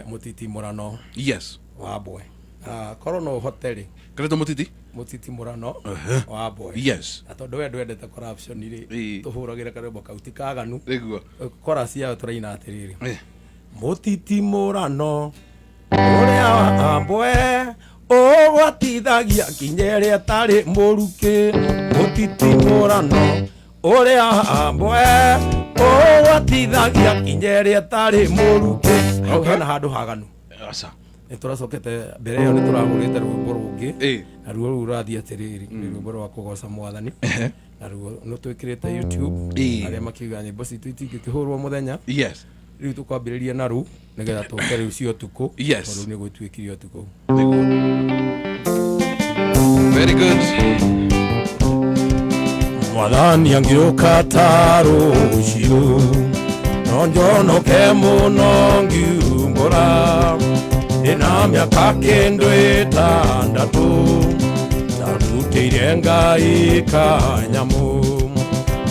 Mũtitimũrano Yes. wa mbwe. Ah, korwo no ũhote rĩ. Karetwo mũtiti? Mũtitimũrano wa mbwe. Yes. Na tondũ we ndwendete corruption rĩ, Ĩ. tũhũragĩre karwĩmbo kau ti kaganu. Nĩguo. Chorus yayo tũraina atĩrĩrĩ. Eh. Mũtitimũrano ũrĩa wa mbwe ũgwatithagia kinya ĩrĩa ĩtarĩ mũrukĩ. Mũtitimũrano ũrĩa wa mbwe ũgwatithagia kinya ĩrĩa ĩtarĩ mũrukĩ. Hau hena handũ haganu. Aca. Nĩ tũracokete mbere ĩyo nĩ tũrahũrĩte rwĩmbo rũngĩ. Ĩ. Na ruo rũu rũrathiĩ atĩrĩrĩ, nĩ rwĩmbo rwa kũgoca mwathani. Na ruo nĩ twĩkĩrĩte YouTube. Ĩ. Arĩa makiuga nyĩmbo citũ itingĩkĩhũrwo mũthenya. Yes. Rĩu tũkwambĩrĩria na rũu nĩgetha tũke rĩu cia ũtukũ. Yes. Tondũ nĩ gwĩtuĩkire ũtukũ. Nĩguo. Very good. Mwathani angĩũka ta rũciũ no njonoke mũno ngiumbũra ndĩna mĩaka kĩndũ ĩtandatũ ndarutĩire Ngai kanyamũ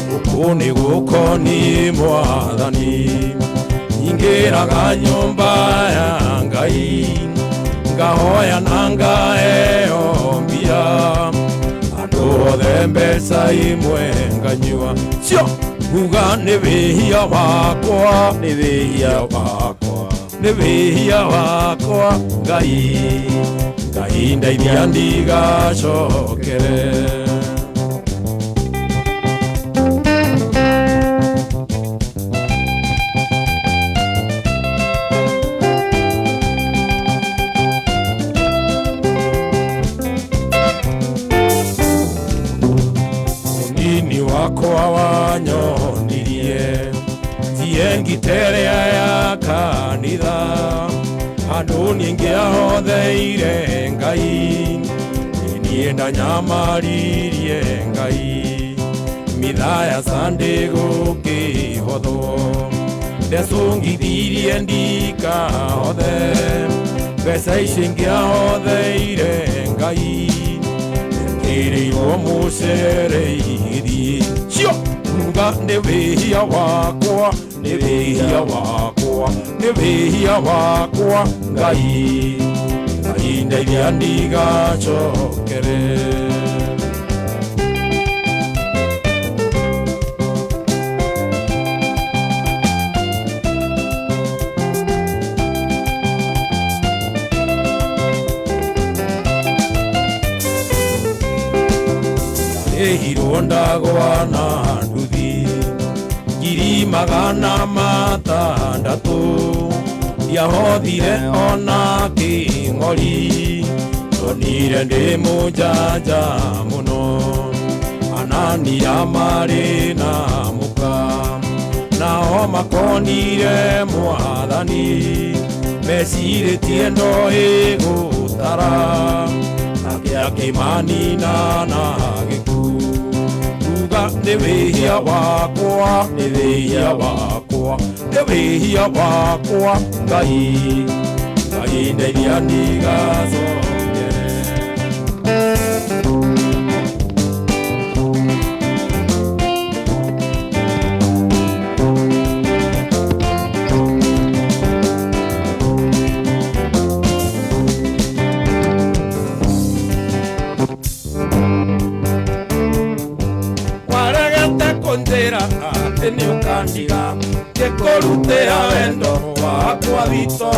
gũkũ nĩ gũkoni mwathani nyingĩraga nyũmba ya Ngai ngahoya na ngaheo mbia andũ othe mbeca imwe nganyua cio nguga nĩ wĩhia wakwa nĩ wĩhia wakwa nĩ wĩhia wakwa Ngai Ngai ndeithia ndigacokere. Mũnini wakwa wanyonirie tie ngiterea ya kanitha andũ ningĩahotheire Ngai niĩ ndanyamaririe Ngai mitha ya Sunday gũkĩhothwo ndecũngithirie ndikahothe mbeca ici ngĩahotheire Ngai kĩrĩirwo mũcere igĩthiĩ cio nguga nĩ wĩhia wakwa nĩ wĩhia wakwa nĩ wĩhia wakwa Ngai Ngai ndeithia ndigacokere. Ndĩhirwo ndagwa na nduthi 600,000 ndiahothire ona kĩng'ori ndonire ndĩ mũjanja mũno. Anania marĩ na mũka nao makonire mwathani mecirĩtie ndo ĩgũtara nake akĩmanina na gĩkuũ. Kuga nĩ wĩhia wakwa, nĩ wĩhia wakwa, nĩ wĩhia wakwa Ngai, Ngai ndeithia ndigacokere. Waregete kũnjĩra atĩ nĩ ũkandiga ngĩkũrutĩra wendo wakwa witũ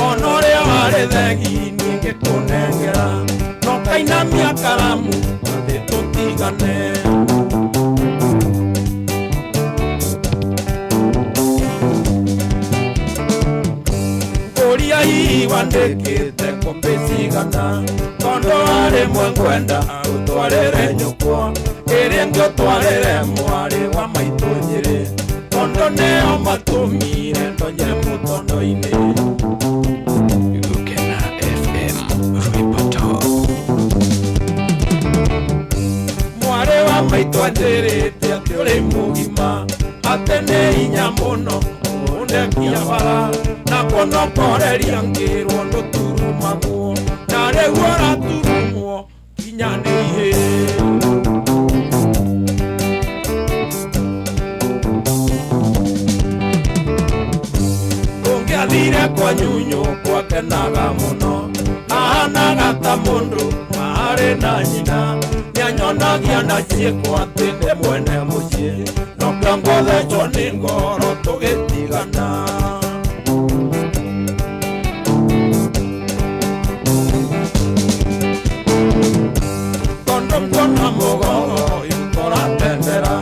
ona ũrĩa warĩ thegi niĩ ngĩkũnengera no kainamia karamu atĩ tũtigane. Ũria hihi wandĩkĩte kopi cigana tondũ warĩ mwe ngwenda ũtwarĩre nyũkwa ĩrĩa ngĩũtwarĩre mwarĩ wa maitũ Nyĩrĩ tondũ nĩo matũmire ndonye mũtondo-inĩ. Gukena FM Rwimbo Top. Mwarĩ wa maitũ anjĩrĩte atĩ ũrĩ mũgima atĩ nĩ hinya mũno ũndekia bara na kũnokoreria ngĩrwo ndũturumagwo na rĩu ũraturumwo nginya nĩ ihĩĩ. Ũngĩathire kwa nyunyu kwakenaga mũno ahanaga ta mũndũ marĩ na nyina nĩanyonagia na ciĩko atĩ ndĩ mwene mũciĩ no kĩongothecwo nĩ ngoro tũgĩtigana. Tondũ nguona mũgongo ũyũ tũratendera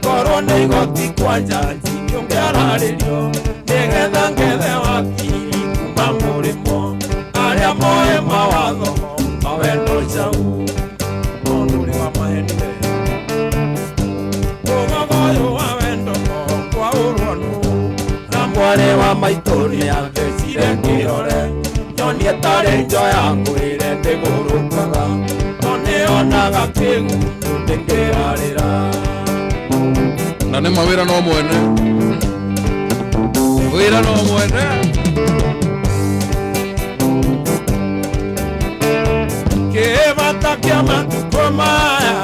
korwo nĩ igoti kwa njanji nĩũngĩararĩrio nĩgetha ngethe wakiri kuma mũrĩmo arĩa moĩ mawatho mawendo cau tondũ ũrĩ wa maheni we. Mũgongo ũyũ wa wendo kwaũrwo nũ na mwarĩ wa maitũ nĩathecire kĩrore nyonie tarĩ njoya ngwĩre ndĩgũrũkaga no nĩonaga kĩgunyũ ndĩkĩrarĩra. Na nĩ ma wĩra no mwene, wĩra no mwene. Kĩbata kĩa matukũ maya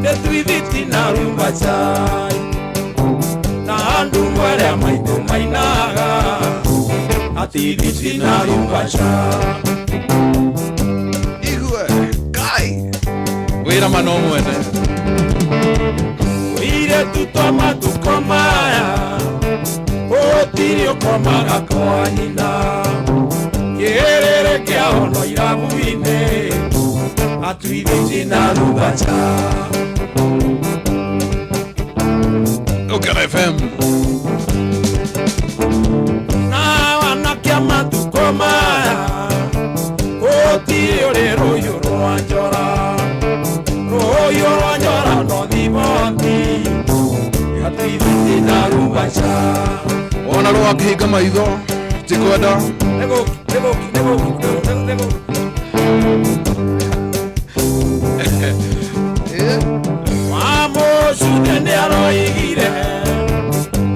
nĩ twithiti na rumba chai na andũ arĩa maitũ mainaga atithiti na rumba chai. Igue kai wĩra ma no mwene. Ũirĩtu twa matukũ maya gũtirĩ ũkomaga kwa nyina kĩrĩrĩ kĩa ono irabu-inĩ atwithiti na rumba chai. Gukena FM. Na wanake a matukũ maya gũtirĩ ũrĩ rũhiũ rwa njora, rũhiũ rwa njora no thiboti atwithiti na rumba chai. Wona rwa kĩhinga maitho tikwenda Nĩgũki, nĩgũki, nĩgũki, nĩgũki. Wamũcuthe nĩaroigire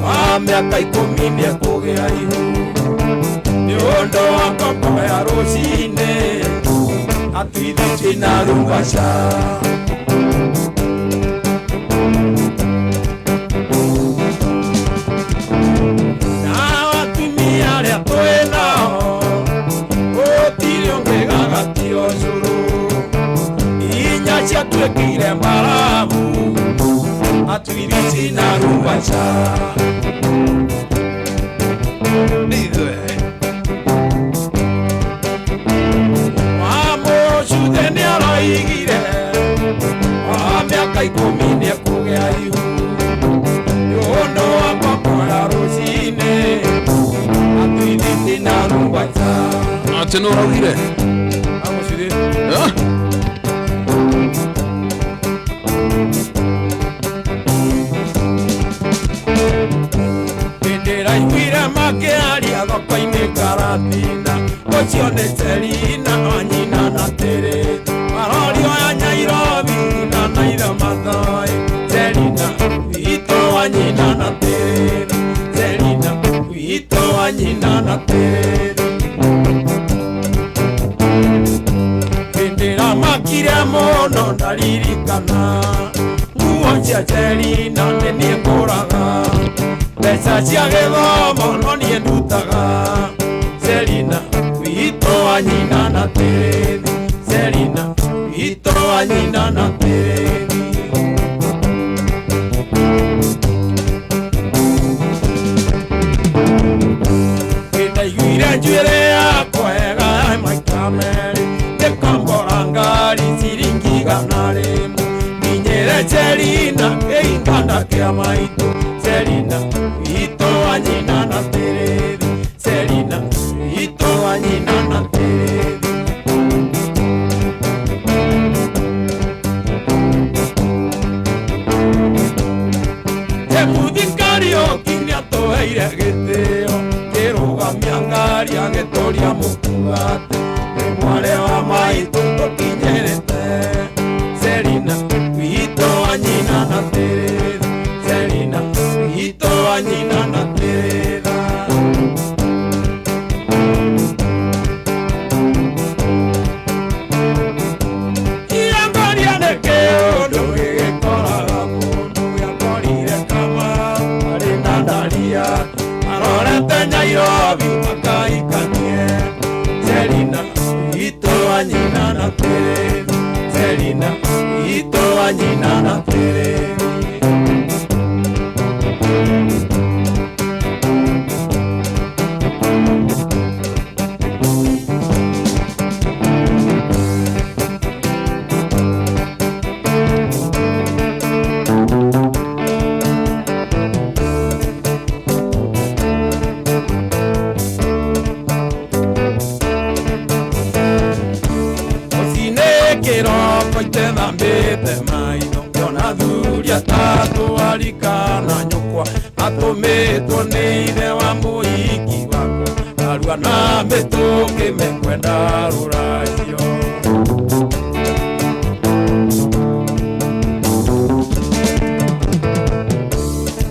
wa mĩaka 10 nĩekũgĩa ihu nĩ ũndũ wa ngombo ya rũcinĩ atwithiti na rumba chai. Na atumia arĩa twĩ nao gũtirĩ ũngĩgagatio ũcũrũ inya ciatuĩkire mbarabu atwithiti na rumba chai. Igue Wamũcuthe nĩaroigire wa Atä nä å raugire? Amuciri. Eh? Ndĩraiguire makĩaria thoko-inĩ Karatina, ũcio nĩ Selina anyina na tĩrĩ marorio ya Nyairobi na Naira Mathai. Selina witũ wa nyina na tĩrĩ, Selina witũ wa nyina na tĩrĩ. Ndĩramakire mũno ndaririkana nguo cia Selina nĩ niĩ ngũraga, mbeca cia gĩthomo no niĩ ndutaga. Selina witũ wa nyina na tĩrĩ, Selina witũ wa nyina na tĩrĩ. Ndaiguire njuĩrĩ yakwa ega maita merĩ, ngĩkombora ngari ciringi 100, nginyĩre Selina kĩinganda kĩa maitũ. Selina witũ wa nyina na tĩrĩ, Selina witũ wa nyina na tĩrĩ. Mũthikari nĩatũheire gĩtĩo, kĩrũgamia ngari agĩtũria mũkugate, nĩ mwarĩ wa maitũ tũkinyĩrĩte. Selina witũ wa nyina na tĩrĩ, Selina witũ wa nyina na tĩrĩ. Iangaria nĩ kĩũndũ gĩgĩkoraga mũndũ, gĩakorire kama arĩ na ndaria, arorete Nyairobi makaikanie. Selina witũ wa nyina na tĩrĩ, Selina witũ wa nyina na tĩrĩ. Kĩroko itethambĩte maitho, ngĩona athuri atatũ arika na nyũkwa, matũmĩtwo nĩ ithe wa mũhiki wakwa, arua na mĩtũkĩ mekwenda rũracio.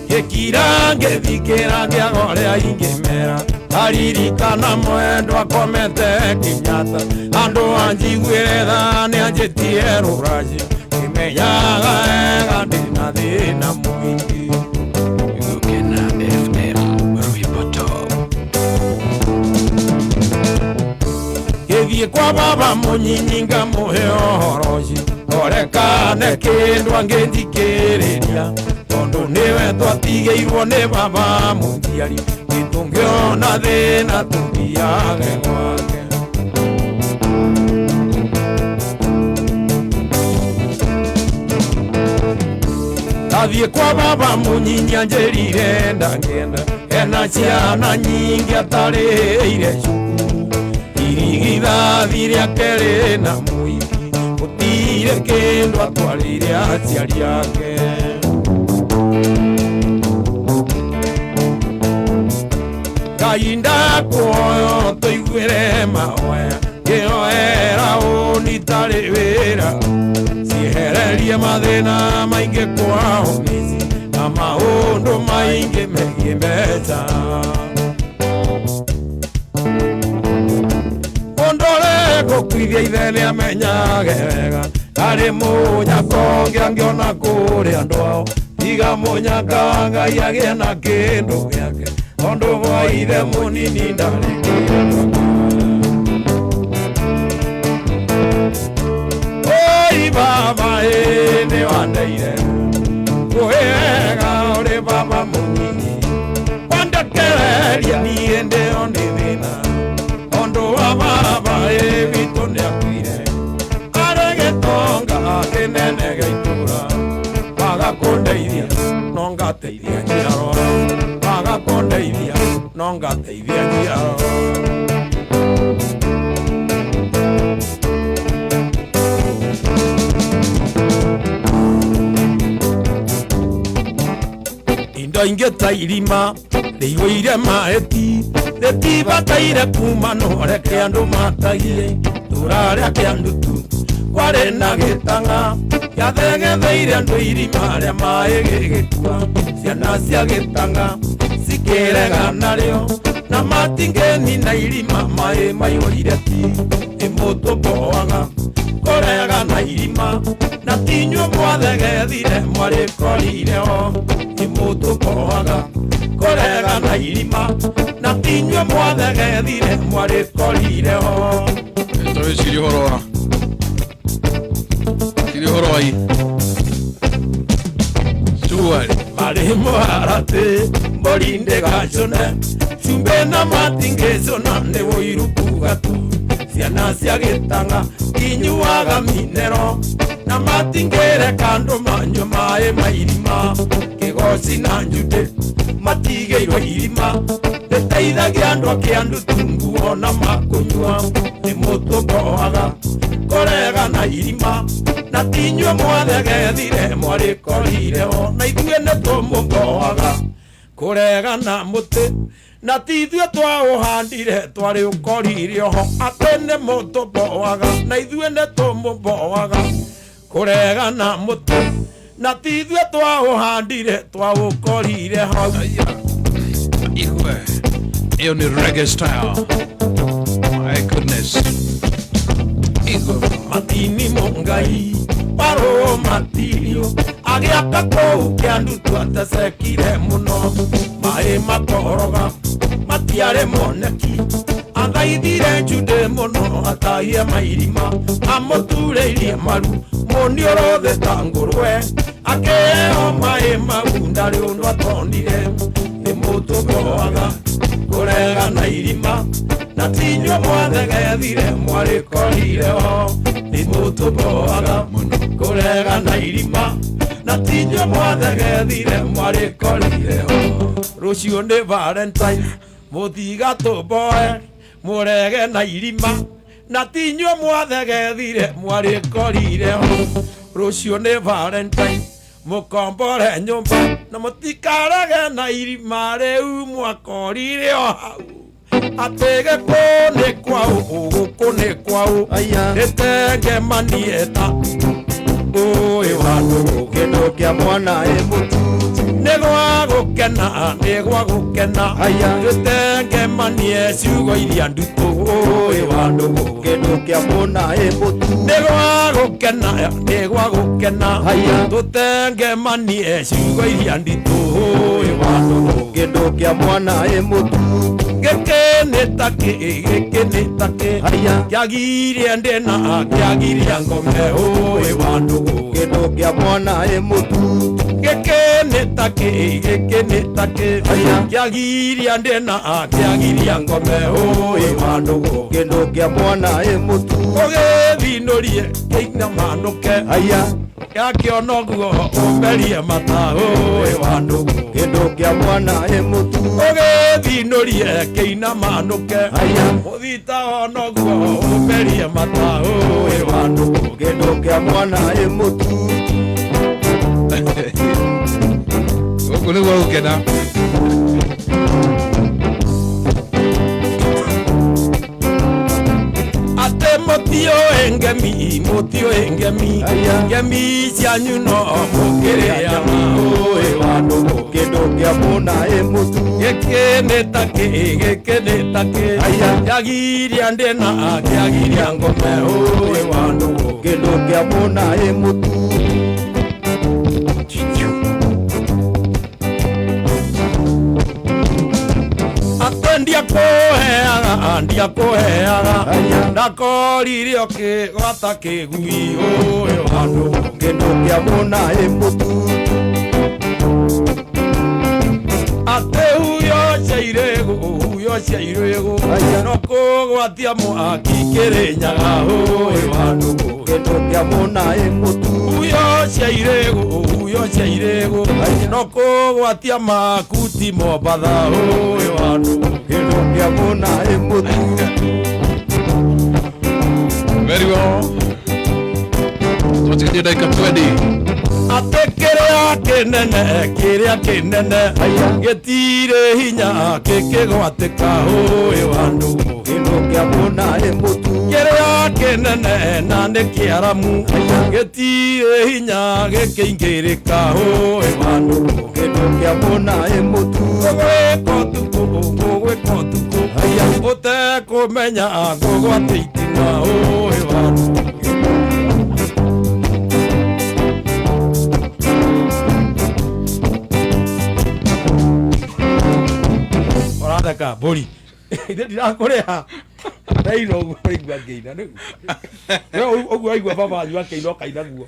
Gĩkira ngĩthikĩra ngĩaga ũrĩa ingĩmera, aririkana mwendwa akomete Kenyatta, andũ anjiguĩre tha nĩanjĩtie rũracio, ngĩmenyaga wega ndĩna thĩna mũingĩ. Gukena FM Rwimbo Top. Gĩthiĩ kwa baba mũnyinyi ngamũhe ũhoro ũcio, orekane kĩndũ angĩthikĩrĩria, tondũ nĩwe twatigĩirwo nĩ baba mũnjiari, nĩtũngĩona thĩna tũthiage gwake. Ndathiĩ kwa baba mũnyinyi anjĩrire ndangĩenda, ena ciana nyingĩ atarĩire cukuru, irigithathi rĩake rĩna mũingĩ, gũtirĩ kĩndũ atwarĩire aciari ake. Ngai ndakuoyo tũiguĩre mahoya, ngĩhoera ũnitarĩ wĩra, ciehererie mathĩna maingĩ kwao mĩciĩ, na maũndũ maingĩ megiĩ mbeca. Mũndũ ũrĩa ngũkuithia ithe nĩamenyage wega, arĩ mũnyaka ũngĩ angĩona kũrĩ andũ ao, tiga mũnyaka Ngai agĩe na kĩndũ gĩake, tondũ gwa ithe mũnini ndarĩ kĩndũ. Oi baba ĩ nĩwandeire, kwĩ wega ũrĩ baba mũnyinyi, wandekereria niĩ ndĩo nĩ thĩna, tondũ wa baba ĩ witũ nĩakuire, arĩ gĩtonga kĩnene gĩa itũũra, waga kũndeithia no ngateithia njiarwa, waga kũndeithia no ngateithia njiarwa. Ndeto ingĩ ta irima rĩihũire maĩ ti rĩtibataire kuma no reke andũ matagie tũrarĩa kĩandutu kwarĩ na gĩtang'a gĩathegetheire andũ irima rĩa maĩ gĩgĩkua ciana cia gĩtang'a cikĩrega narĩo na matingĩnina irima maĩ maihũire ti nĩ mũtũmboaga kũrega na irima na tinyuo mwathegethire mwarĩkorire ho nĩ mũtũmboaga kũrega na irima na tinyuo mwathegethire mwarĩkorire ho. Tawĩcirie ũhoro wa cirie ũhoro wa i cuarĩ marĩ mũharatĩ mbũri ndĩgacũne cumbĩ na matingĩcũna nĩ ũiru kuga tu ciana cia gĩtang'a inyuaga minero na matingĩreka andũ manyue maĩ ma irima kĩgoci na njutĩ matigĩirwo irima rĩteithagia andũ a kĩandu tu nguo na makũnyua nĩ mũtũmboaga kũrega na irima na tinyuo mwathegethire mwarĩkorire ho na ithuĩ nĩ tũmũmboaga kũrega na mũtĩ na ti ithuĩ twaũhandire twarĩ ũkorire ho atĩ nĩ mũtũmboaga na ithuĩ nĩ tũmũmboaga kũrega na mũtĩ na ti ithuĩ twaũhandire twaũkorire hau. Igwe ĩyo nĩ reggae style, my goodness. Igwe Matini Mungai parũ matirio agĩaka kũu kĩandu twatecekire mũno maĩ makoroga matiarĩ moneki athaithire njundĩ mũno atahie mairima amũturĩirie maru mũniũrũthĩ ta ngũrwe akĩheo maĩ mau ndarĩ ũndũ atonire nĩ mũtũmboaga kũrega na irima na tinyuo mwathegethire mwarĩkorire ho nĩ mũtũmboaga kũrega na irima na tinyuo mwathegethire mwarĩkorire ho. Rũciũ nĩ Valentine mũtigatũmboe mũrege na irima na tinyuo mwathegethire mwarĩkorire ho. Rũciũ nĩ Valentine mũkombore nyũmba na mũtikarege na irima rĩu mwakorire o hau atĩ gĩkũ nĩ kwaũ gũkũ nĩ kwaũ rĩtengemanie ta ũĩ wa ndũgũ Kĩndũ kĩa mwana ĩ mũtu nĩ gwa gũkena nĩ gwa gũkena rĩtengemanie ciugo iria ndutũ ũĩ wa ndũgũ Kĩndũ kĩa mwana ĩ mũtu nĩ gwa gũkena nĩ gwa gũkena tũtengemanie ciugo iria nditũ ũĩ wa ndũgũ Kĩndũ kĩa mwana ĩ mũtu gĩkĩ nĩ ta kĩ gĩkĩ nĩ ta kĩ kĩagirie ndĩna kĩagiria ngome ũĩ wa ndũgũ Kĩndũ kĩa mwana ĩ mũtu gĩkĩ nĩ ta kĩ gĩkĩ nĩ ta kĩ kĩagiria ndĩna kĩagiria ngome ũĩ wa ndũgũ Kĩndũ kĩa mwana ĩ mũtu ũgĩthinũrie kĩinamanũke gĩakĩona ũguo ũmerie mata ũĩ wa ndũgũ Kĩndũ kĩa mwana ĩ mũtu ũgĩthinũrie kĩinamanũke mũthita ona ũguo ũmerie mata ũĩ wa ndũgũ Kĩndũ kĩa mwana ĩ mũtu gũkũ nĩguo gũkena. Atĩ mũtiũĩ ngemi mũtiũĩ ngemi ngemi cianyu no mũkĩrĩaga ũĩ wa ndũgũ Kĩndũ kĩa mwana ĩ mũtu gĩkĩ nĩ ta kĩ gĩkĩ nĩ ta kĩ kĩagiria ndĩna kĩagiria ngome ũĩ wa ndũgũ Kĩndũ kĩa mwana ĩ mũtu Atĩ ndiakũheaga ndakorire ũkĩgwata kĩgui ũyũ wa ndũgũ Kĩndũ kĩa mwana ĩ mũtu atĩ huyo cia irĩgũ huyo cia irĩgũ no kũgwatia mwaki kĩrĩnyaga ũĩ wa ndũgũ Kĩndũ kĩa mwana ĩ mũtu huyo cia irĩgũ huyo cia irĩgũ no kũgwatia makuti Mombatha ũĩ wa ndũgũ Kĩndũ kĩa mwana ĩ mũtu Very well. Twatigatie ndagĩka 20. Atĩ kĩrĩa Kĩrĩa kĩnene, kĩrĩa kĩnene gĩtirĩ hinya kĩkĩgwatĩka ũyũ andũ. Kĩndũ kĩa mũna ĩ mũtu. Kĩrĩa kĩnene na nĩ kĩaramu gĩtirĩ hinya gĩkĩingĩrĩka ũyũ andũ. Kĩndũ kĩa mũna ĩ mũtu. Gũgwĩka ũtukũ, gũgwĩka ũtukũ ũtekũmenya ngũgwate itina ũyũ andũ. Ũratheka mbũri ithe ndirakũrĩha ndaina ũguo ũraigua ngĩina nĩguo we ũguo ũraigua baba wanyu akĩina ũkaina guo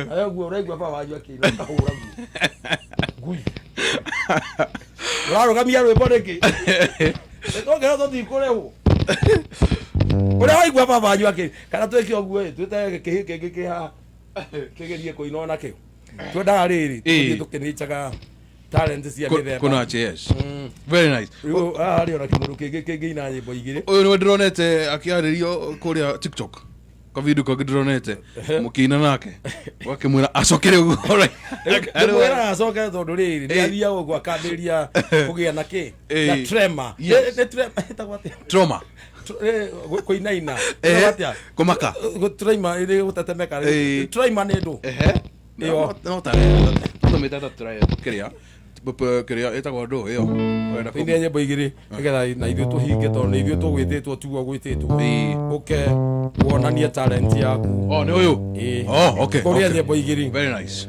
nawe ũguo ũraigua baba wanyu akĩina ũkahũra guo ngui ũrarũgamia rwĩmbo nĩkĩ tũngĩrwo tũtikũrĩhwo ũrĩa waigua baba wanyu akĩina kana twĩke ũguo ĩ twĩte kĩhĩ kĩngĩ kĩ haha kĩgerie kũina onakĩo twendaga rĩrĩ tũthiĩ tũkĩnĩcaga talent cia mĩthemba. Kuna yes, very nice. Rĩu haha harĩ ona kĩmũndũ kĩngĩ kĩngĩina nyĩmbo igĩrĩ. Ũyũ nĩwe ndĩronete akĩarĩrio kũrĩa TikTok, kavindu kangĩ ndĩronete mũkĩina nake ũgakĩmwĩra acokere ũguo. Ndĩmwĩraga acoke tondũ rĩrĩ nĩ athiaga ũguo akambĩrĩria kũgĩa na kĩ na tremor. Yes. Nĩ tremor ĩtagwo atĩa? Trauma. Kũinaina. Ĩtagwo atĩa? Kũmaka. Gũtraima ĩrĩ gũtetemeka. Trauma nĩ ndũ ĩyo. No ta tũmĩte ta kĩrĩa kĩrĩa ĩtagwo ndũ ĩyo ũrenda. Tũine nyĩmbo igĩrĩ nĩgetha na ithuĩ tũhinge tondũ nĩ ithuĩ tũgwĩtĩtwo tiguo gwĩtĩtwo ũke wonanie talent yaku. Oh, nĩ ũyũ. Ĩĩ. Oh, okay. Kũrĩa okay. nyĩmbo igĩrĩ. Very nice.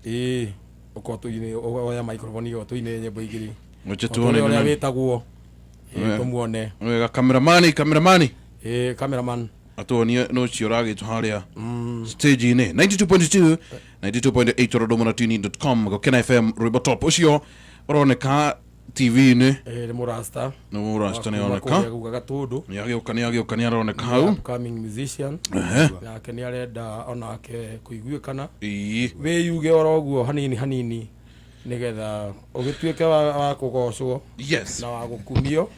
Ĩĩ ũkorwo tũine oya microphone ĩyo tũine nyĩmbo igĩrĩ. Wacha tuone Ũtwĩre ũrĩa nĩ nani. wĩtagwo. Ĩĩ, tũmuone. Wega, kameramani, kameramani. Ĩĩ, cameraman. Atuonie no ũcio ũragĩtwo harĩa stage-inĩ 92.2 92.8 Dodoma na tunein.com Gũkena FM Rwĩmbo Top ũcio ũroneka TV-inĩ. Ĩĩ, nĩ mũrasta. Nĩ mũrasta nĩ Wa kuma aroneka. kũrĩa Guga Gatũndũ. Nĩ agĩũka, nĩ agĩũka, nĩ aroneka hau. Upcoming musician. Ehe. Nake nĩ arenda onake kũiguĩkana. Ĩĩ. Wĩyuge oro ũguo hanini hanini nĩgetha ũgĩtuĩke wa kũgocwo yes na wa gũkumio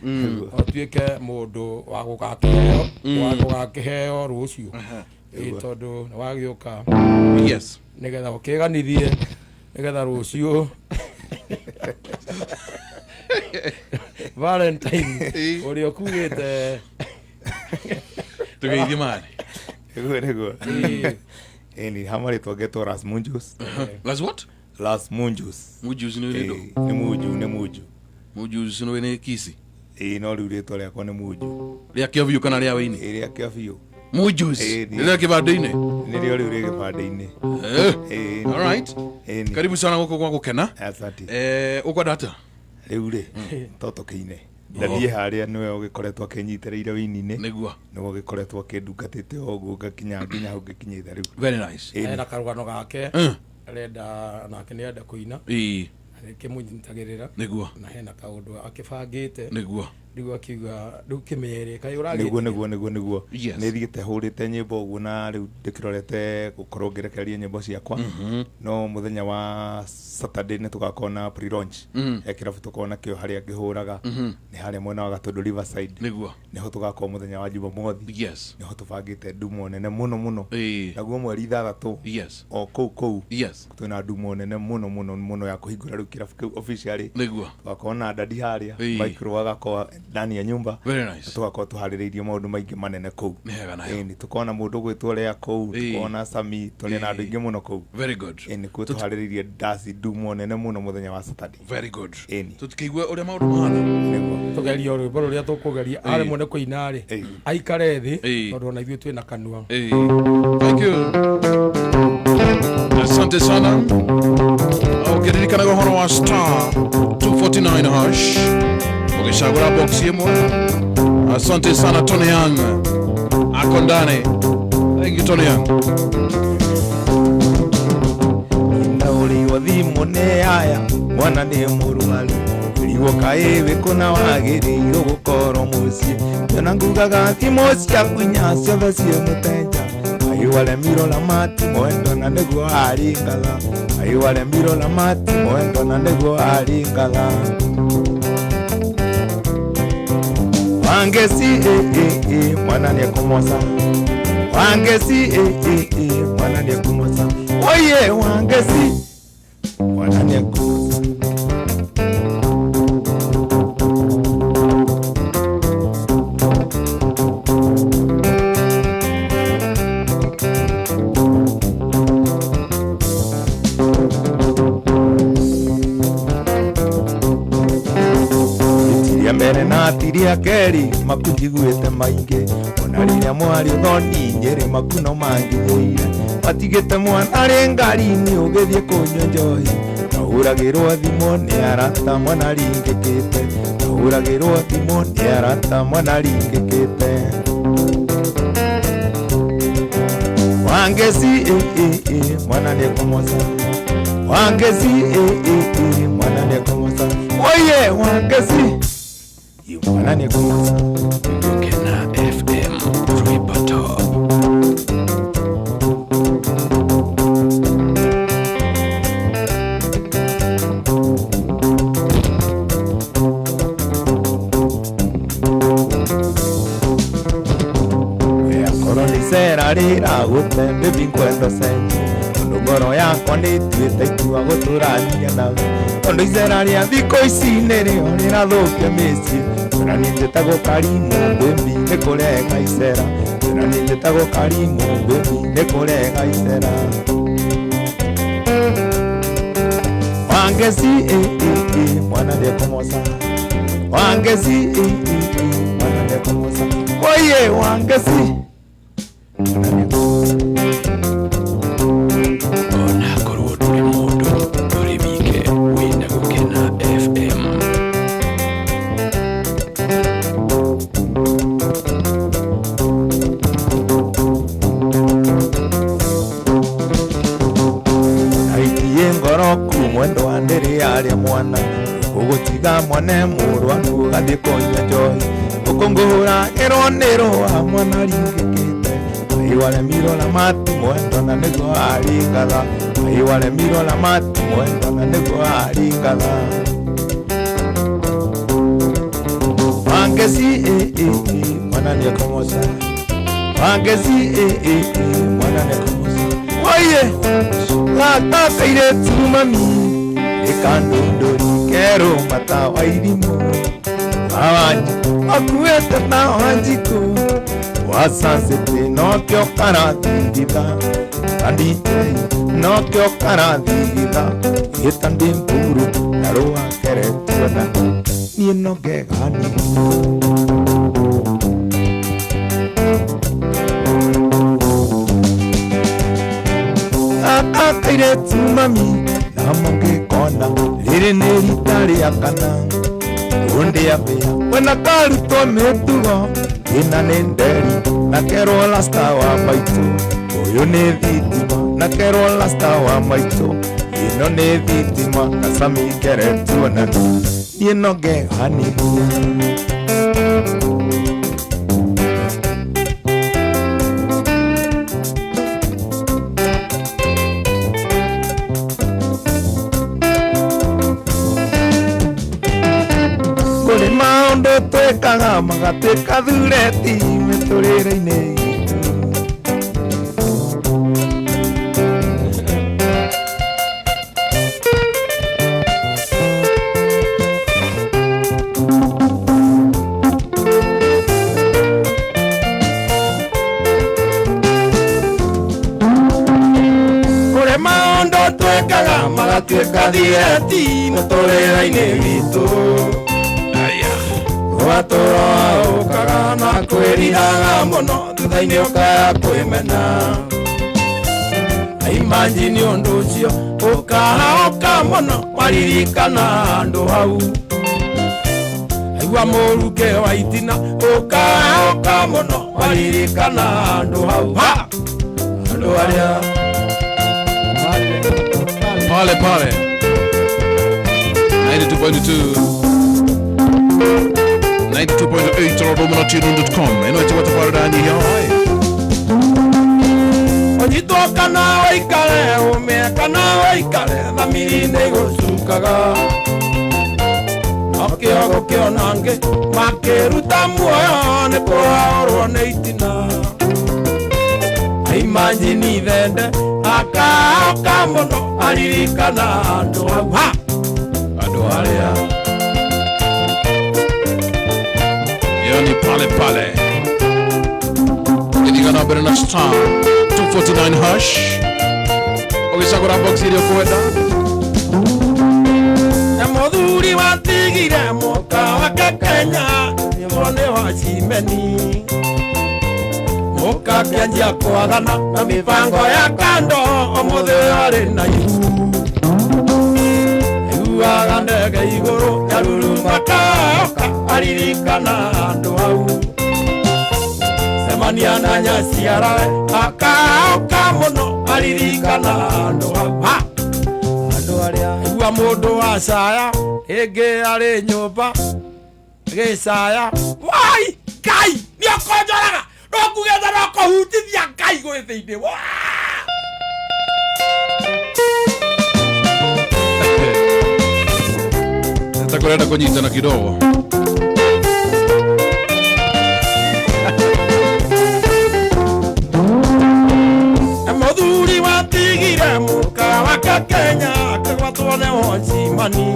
ũtuĩke mũndũ wa gũgakĩheo wa gũgakĩheo rũciũ. Ĩĩ, tondũ nĩ wagĩũka yes nĩgetha ũkĩganithie nĩgetha rũciũ Valentine ũrĩa ũkugĩte. Tũgeithie mani. Nĩguo, nĩguo. Ĩĩ. Ĩni ha marĩtwa ngetwo Ras Munjus. Las what? Las Munjus. Munjus nĩ ndũ? Nĩ Munju, nĩ Munju. Munjus nĩ nĩ Kisi. Ĩĩ, no rĩu rĩtwa rĩakwa nĩ Munju. Rĩa kĩo biũ kana rĩa wĩini? Ĩĩ, rĩa kĩo biũ. Munjus. Ĩĩ, rĩa kĩbandĩ-inĩ? Nĩrĩo rĩu rĩ gĩbandĩ-inĩ. Eh. Ĩĩ. All right. Ĩni. Karibu sana gũkũ gwa Gũkena. Asante. Eh, ũkwenda atĩa? Rĩu rĩ, to tũkĩine. Ndathiĩ harĩa nĩwe ũgĩkoretwo akĩnyitĩrĩire wĩini-inĩ. Nĩguo. Nĩwe ũgĩkoretwo akĩndungatĩte o ũguo ngakinya nginya hau ngĩkinyĩte rĩu. Very nice. Ĩni. Ena karũgano gake arenda nake nĩ arenda kũina. Ĩĩ. Kĩmũnyitagĩrĩra. Nĩguo. Na hena kaũndũ akĩbangĩte. Nĩguo. Rĩu akiuga rĩu kĩmere kaĩ Nĩguo, ũragĩtie. nĩguo, nĩguo, nĩguo. Yes. Nĩ thiĩte hũrĩte nyĩmbo ũguo na rĩu ndĩkĩrorete gũkorwo ngĩrekereria nyĩmbo ciakwa. No mũthenya wa Saturday nĩ tũgakorwo na pre-launch ya kĩrabu tũkorwo nakĩo harĩa ngĩhũraga. Nĩ harĩa mwena wa Gatũndũ Riverside. Nĩguo. Nĩho tũgakorwo mũthenya wa Jumamothi. Yes. Nĩho tũbangĩte ndumo nene mũno mũno. Ĩĩ. Naguo mweri 6. Yes. O kũu kũu. Yes. Twĩna ndumo nene mũno mũno mũno ya kũhingũra rĩu kĩrabu kĩu officially. Nĩguo. Tũgakorwo na dadi harĩa. Ĩĩ. Micro agakorwo ndani ya nyumba. Very nice. Tũgakorwo tũharĩrĩirie maũndũ maingĩ manene kũu. Nĩ hega nayo. Ĩni tũkona mũndũ ũgwĩtwo Lea kũu, Ĩĩ. tũkona Sami, tũrĩ na andũ aingĩ mũno kũu. Very good. Ĩni kuo tũharĩrĩirie ndaci ndumo nene mũno mũthenya wa Saturday. Very good. Ĩni. Tũtikĩigue ũrĩa maũndũ mahana. Nĩguo. Tũgerie rwĩmbo rũrĩa tũkũgeria aremwo nĩ kũina rĩ Ĩĩ. aikare thĩ Ĩĩ. tondũ ona ithuĩ twĩna kanua. Ĩĩ. Thank you. Asante sana. Ũkĩririkanaga ũhoro wa star 249 hash ũgĩcagũra box ĩmwe. Asante sana Tony Young. Akondane. Thank you Tony Young. Na ũrĩo thimũ nĩ aya mwana nĩ mũrwaru rĩo kaĩ wĩ kũna wagĩrĩirwo gũkorwo mũciĩ nyona ngugaga thimũ ciaku inya ciothe ciĩ mũtenja kaĩ waremirwo na mati mwendo na nĩguo aringatha kaĩ waremirwo na mati mwendo na nĩguo aringatha wangeci ĩ mwana nĩekũmoca wangeci ĩ mwana nĩekũmoca oye wangeci Mwana nĩekũmoca. Tiria mbere na tiria keri makunjiguĩte maingĩ ona rĩrĩa mwarĩ ũthoni nyĩrĩ makuno manginyĩire matigĩte mwana arĩ ngari-inĩ ũgĩthiĩ kũnyua njohi ahũragĩrwo thimũ nĩ arata mwana ringĩkĩte ahũragĩrwo thimũ nĩ arata mwana ringĩkĩte wangeci eh, eh, eh, mwana nĩekũmoca wangeci eh, eh, eh, mwana nĩekũmoca oye wangeci mwana nĩekũmoca. Gukena FM Rwimbo Top. Akorwo nĩ icera rĩragũte baby ngwenda ũcenjie tondũ ngoro yakwa nĩ ĩtuĩte itua gũtũrania nawe tondũ icera rĩa thikũ ici nĩrĩo rĩrathũkia mĩciĩ ona niĩ njĩtagwo Karimu baby nĩ kũrega icera ona niĩ njĩtagwo Karimu baby nĩ kũrega icera wangeci eh, eh, eh, mwana nĩekũmoca wangeci eh, eh, eh, mwana nĩekũmoca oye wangeci mwana nĩekũmoca. Onakorwo ndũrĩ mũndũ ndũrĩ wike wĩna Gukena FM. Aitie ngoro ku mwendo wa ndĩrĩ arĩa mwana ũgũtiga mwane mũrwaru ũgathiĩ kũnyua njohi ũkũngũhũragĩrwo nĩ rũa mwana ringĩkĩte Ngai waremirwo na matu mwendo na nĩguo aringatha Ngai waremirwo na matu mwendo na nĩguo aringatha wangeci eh, eh, eh, mwana nĩekũmoca wangeci eh, eh, eh, mwana nĩekũmoca oye gaka kairĩtu mami nĩ kandũndũri kerũ matawa irimũ awanji akuĩte tawa njikũ wacancĩtĩ nokĩo karathingitha tanditei nokĩo karathingitha gĩta ndĩ mburu na rũa keretuona niĩ no ngegani. Gaka kairĩtu mami namo ngĩkona rĩrĩ nĩ rita rĩa kana ũndĩambĩa wena karutwo mĩtugo ĩna nĩ nderi na kerwo lasta wa maitũ ũyũ nĩ thitima na kerwo lasta wa maitũ ĩno nĩ thitima gacami keretuona niĩ no ngeganĩria. Kũrĩ maũndũ twĩkaga magatuĩka thureti mĩtũrĩre-inĩ itũ. Kũrĩ maũndũ twĩkaga magatuĩka thireti mũtũrĩre-inĩ witũ ũgatũra ũkaga na kwĩriraga mũno thutha-inĩ ũkaya kwĩmena imanjini ũndũ ũcio ũkahaũka mũno waririkana handũ hau aigua mũruke wa itina ũkahaũka mũno waririkana handũ hau ha andũ arĩa Pale pale 92.2 92.8 rodomanatunun.com ĩno ĩtĩgwo tabarĩra nyihia hai. Ũnyitwo kana ũikare ũmĩe kana ũikare thamiri nĩ gũcukaga okĩo gũkĩona ngĩ makĩruta muoyo nĩ kũhaũrwo nĩ itina aimanjini thende akaoka mũno Aririkana andũ au. Ha! Andũ arĩa yani pale pale gĩthiga na mbere na star 249 hash ũgĩcagũra box iria ũkwenda. Na mũthuri watigire mũka wake Kenya nĩ wa cimeni. Mũka akĩanjia kwagana na mĩbango ya kando ũmũthĩ arĩ na ihu. Aiguaga ndege igũrũ yaruruma kaoka aririkana andũ au. Cemania na nyaciarawe akaoka mũno aririkana andũ au. Ha! Andũ arĩa Igua mũndũ wacaya ĩngĩ arĩ nyũmba gĩcaya wai Ngai nĩ ũkũnjoraga no kugĩte no kũhutithia Ngai gwĩ thĩinĩ. Ta kũrenda kũnyitana kidogo. Mũthuri watigire mũka wake Kenya akĩgwatwo nĩ wocimani.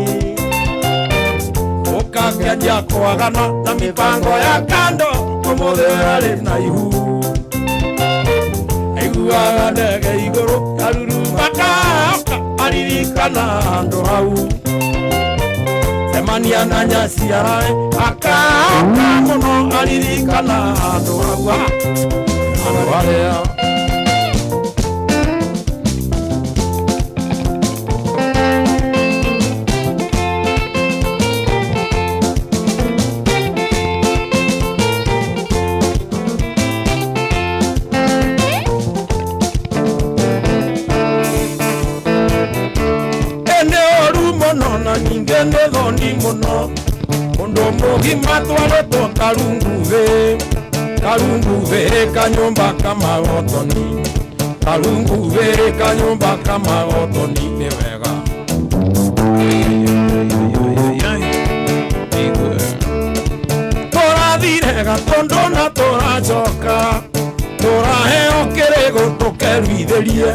Mũka akĩanjia kwagana na mĩbango ya kando ũmũthĩ arĩ na ihu. Aiguaga ndege igũrũ yaruruma kaoka aririkana andũ hau. Cemania na nyaciarawe akaoka mũno aririkana andũ hau. Andũ arĩa na ningĩ nĩ thoni mũno mũndũ mũgima twarĩtwo karunguthĩ karunguthĩ kanyũmba kamagotoni karunguthĩ kanyũmba kamagotoni nĩ wega. Tũrathire gatũndũ na tũracoka tũraheo kĩrĩgũ tũkeruithĩrie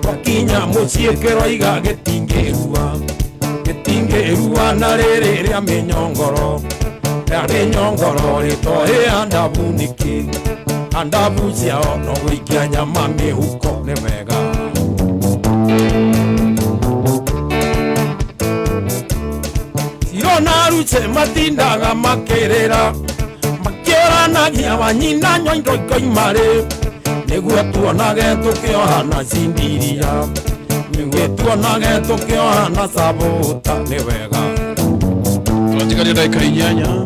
twakinya mũciĩ kĩroiga gĩtingĩrua gĩtingĩrua na rĩrĩ rĩa mĩnyongoro rĩa mĩnyongoro rĩtoĩ andabu nĩkĩ andabu ciao no gũikia nyama mĩhuko nĩ wega. Cirona ruce matindaga makĩrĩra makĩoranagia wanyina nyondo ikoimarĩ nĩguo tuonage tũkĩohana cindiria nĩguo tuonage tũkĩohana cabũta nĩ wega. Tunatigaria dakika 8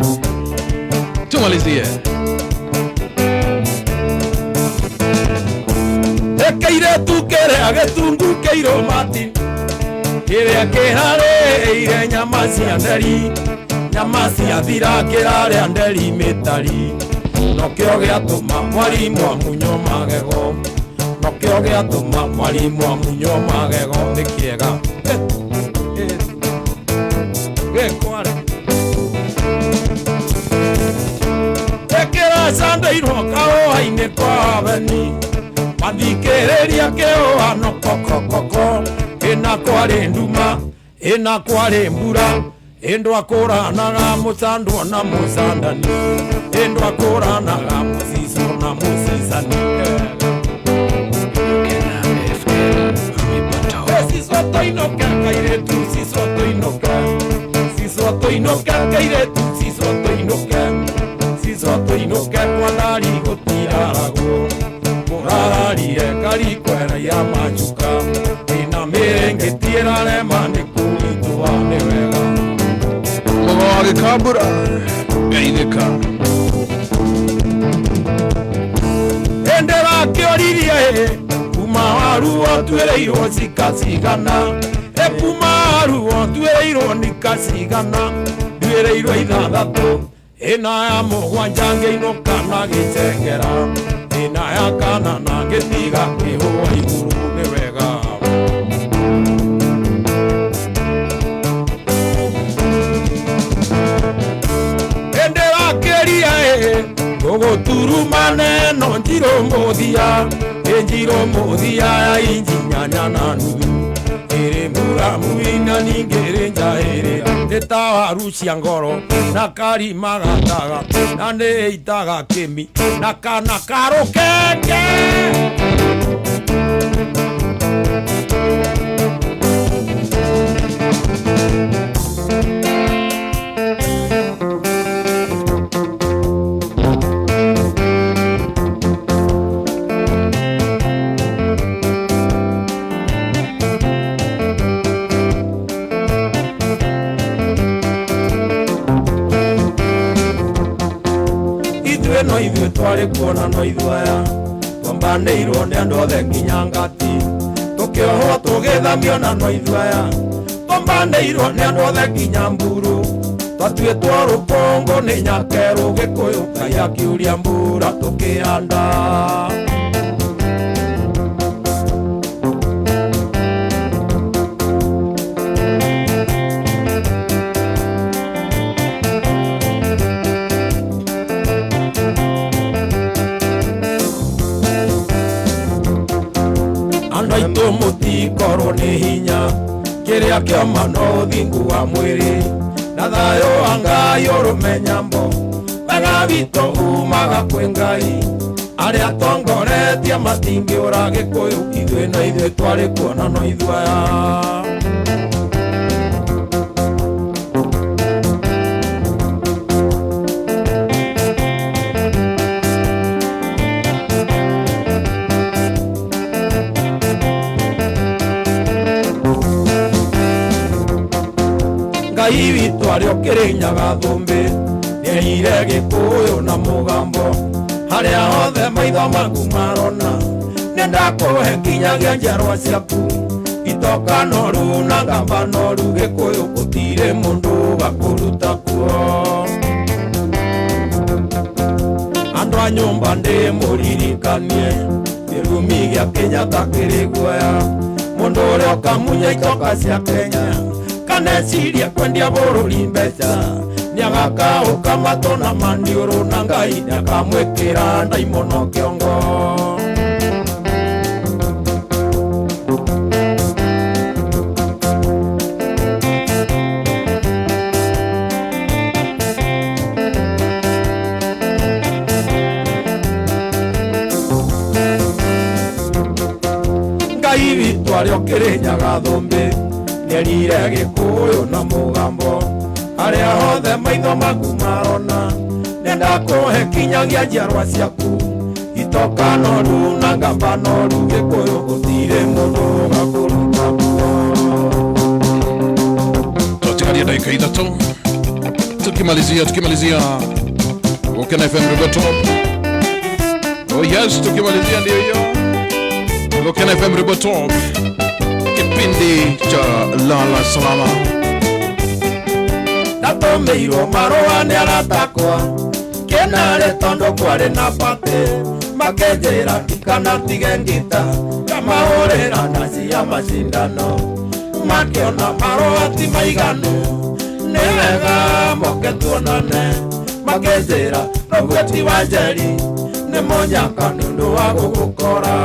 tumalizie. Kĩirĩtu kĩrĩa gĩtungu kĩirũmati kĩrĩa kĩharĩire nyama cia nderi nyama cia thira kĩrarĩa nderi mĩtari nokĩo gĩatũma mwarimũ amunywo magego nokĩo gĩatũma mwarimũ amunywo magego nĩ kĩega. Gĩkware ĩkĩracandeirwo kahũa-inĩ kwa beni mathikĩrĩria kĩhũhano kokokoko ĩna kwarĩ nduma ĩna kwarĩ mbura ĩndũ akũranaga mũcandwo na mũcandani ĩndũ akũranaga mũcico na mũcicani. Cico tũinũke kairĩtu cico tũinũke cico tũinũke kairĩtu cico tũinũke cico tũinũke kwa ndari gũtiraragwo mũrararire karikwera ya macuka ĩna mĩrĩngĩti ĩrarema nĩ kũritũha nĩ wega. Mũgo wa gĩkambura geithĩka. Ĩndĩrakĩoririe kuma waruo tuĩrĩirwo cika cigana kuma waruo tuĩrĩirwo nika cigana nduĩrĩirwo ithathatũ ĩna ya mũgwanja ngĩinũka na gĩchengera ĩna ya kana na ngĩtiga kĩhũa igũrũ nĩ wega. Ĩndĩrakĩria gũgũturuma neno njirũ mũthia ĩ njirũ mũthia ya inji nyanya na nuthu Ĩrĩ mũramu-ina ningĩ ĩrĩ njahĩrĩra nĩ ta waru cia ngoro na karima gataga na nĩ ĩitaga kĩmi na kana karũkenge. Ithuĩ no ithuĩ twarĩ kuona no ithuĩ aya twambanĩirwo nĩ andũ othe nginya ngati tũkĩohwo tũgĩthamio na no ithuĩ aya twambanĩirwo nĩ andũ othe nginya mburu twatuĩtwo rũkũngũ nĩ nyakerũ gĩkũyũ Ngai akiuria mbura tũkĩhanda. Andũ aitũ mũtikorwo nĩ hinya kĩrĩa kĩoma no ũthingu wa mwĩrĩ na thayũ wa Ngai ũrũme nyambo wega witũ umaga kwĩ Ngai arĩa tongoretie matingĩũra gĩkũyũ ithuĩ no ithuĩ twarĩ kuona no ithuĩ aya. Ngai witũ arĩa ũkĩrĩnyaga thũmbĩ nĩerire gĩkũyũ na mũgambo harĩa hothe maitho maku marona nĩndakũhe kinyagia njiarwa ciaku itoka noru na ngamba noru gĩkũyũ gũtirĩ mũndũ gakũruta kuo. Andũ a nyũmba ndĩmũririkanie kĩrumi gĩa Kenyatta kĩrĩ guoya mũndũ ũrĩa ũkamunya itoka cia Kenya kaneciria kwendia bũrũri mbeca nĩagakaũka matũ na maniũrũ na Ngai nĩakamwĩkĩra ndaimono kĩongo. Ngai witũ arĩa ũkĩrĩnyaga thũmbĩ nĩerire gĩkũyũ na mũgambo harĩa hothe maitho maku marona nĩndakũhe kinyagia njiarwa ciaku itoka noru na ngamba noru gĩkũyũ gũtirĩ mũndũ ũgakũruta kuo. Twatigaria dakika ithatũ tukimalizia Gukena FM River Top. Oh yes, tukimalizia ndio hiyo Gukena FM River Top, kipindi cha Lala Salama. Ndatũmĩirwo marũa nĩ aratakwa kĩnarĩ tondũ kwarĩ na batĩ makĩnjĩra ndikanatige ngita ngamahũrĩra ndaci ya macindano makĩona marũa ti maiganu nĩ wega moke tuonane makĩnjĩra rũguo ti wa Njeri nĩ mũnyaka nĩ ũndũ wa gũgũkora.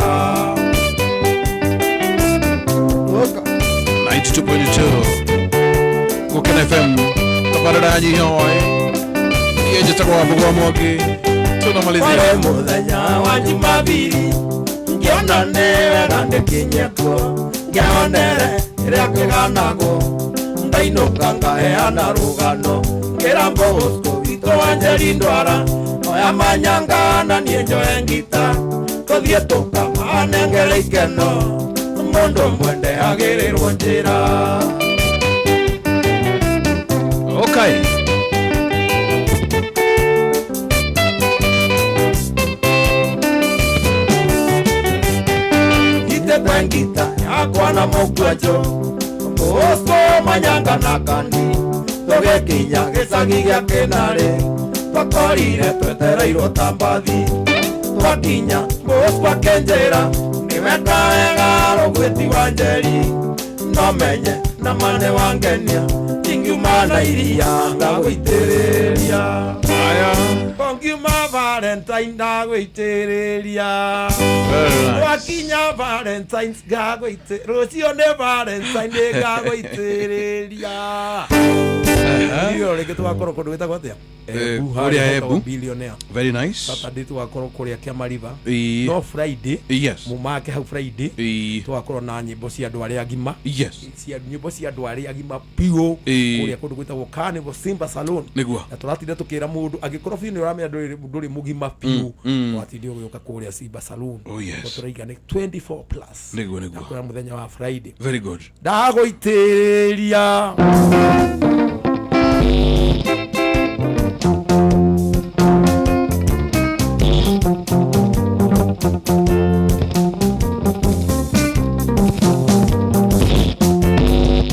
92.2 Gukena FM tabarara nyihoi njĩtagwo Wambũgũ wa Mwangi tunamalizia. Kwarĩ mũthenya wa Jumabiri ngĩona nĩ wega ndĩkinye kuo ngĩonere kĩrĩa kĩganagwo ndainũka ngaheana rũgano ngĩra Bosco witũ wa Njeri ndwara oya manyanga na niĩ njoe ngita tũthiĩ tũkamanengere ikeno mũndũ mwende agĩrĩrwo njĩra. Okay. Itete ngita yakwa na mũkwanjũ Bosco manyanga na kandi tũgĩkinya gĩcagi gĩa Kĩnarĩ twakorire twetereirwo ta mbathi twakinya Bosco akĩnjĩra nĩweka wega rũgwĩti wa Njeri no menye na mane wangenia ingiuma na iria ngagũitĩrĩria. Aya. Tũkiuma Valentine ndagũitĩrĩria. Twakinya Valentines ngagũitĩ, rũciũ nĩ Valentine ngagũitĩrĩria. Iyo rĩngĩ tũgakorwo kũndũ gwĩtagwo atĩa? Embu, kũrĩa harĩa hetagwo Embu. Billionaire. Very nice. Saturday tũgakorwo kũrĩa Kĩamariba. Ĩĩ. No Friday. Yes. Mũmake hau Friday. Ĩĩ. Tũgakorwo na nyĩmbo cia andũ arĩa agima. Yes. Cia nyĩmbo cia andũ arĩa agima biũ. Ĩĩ. Kũrĩa kũndũ gwĩtagwo Carnival Simba Saloon. Nĩguo. Na tũratinda tũkĩra mũndũ angĩkorwo biũ nĩ ũramenya ndũrĩ mũgima biũ, ũratinde ũgĩũka kũrĩa Simba Saloon. Oh, yes. Tondũ tũraiga nĩ 24 plus. Nĩguo, nĩguo. Na kũrĩa mũthenya wa Friday. Very good. Ndagũitĩrĩria.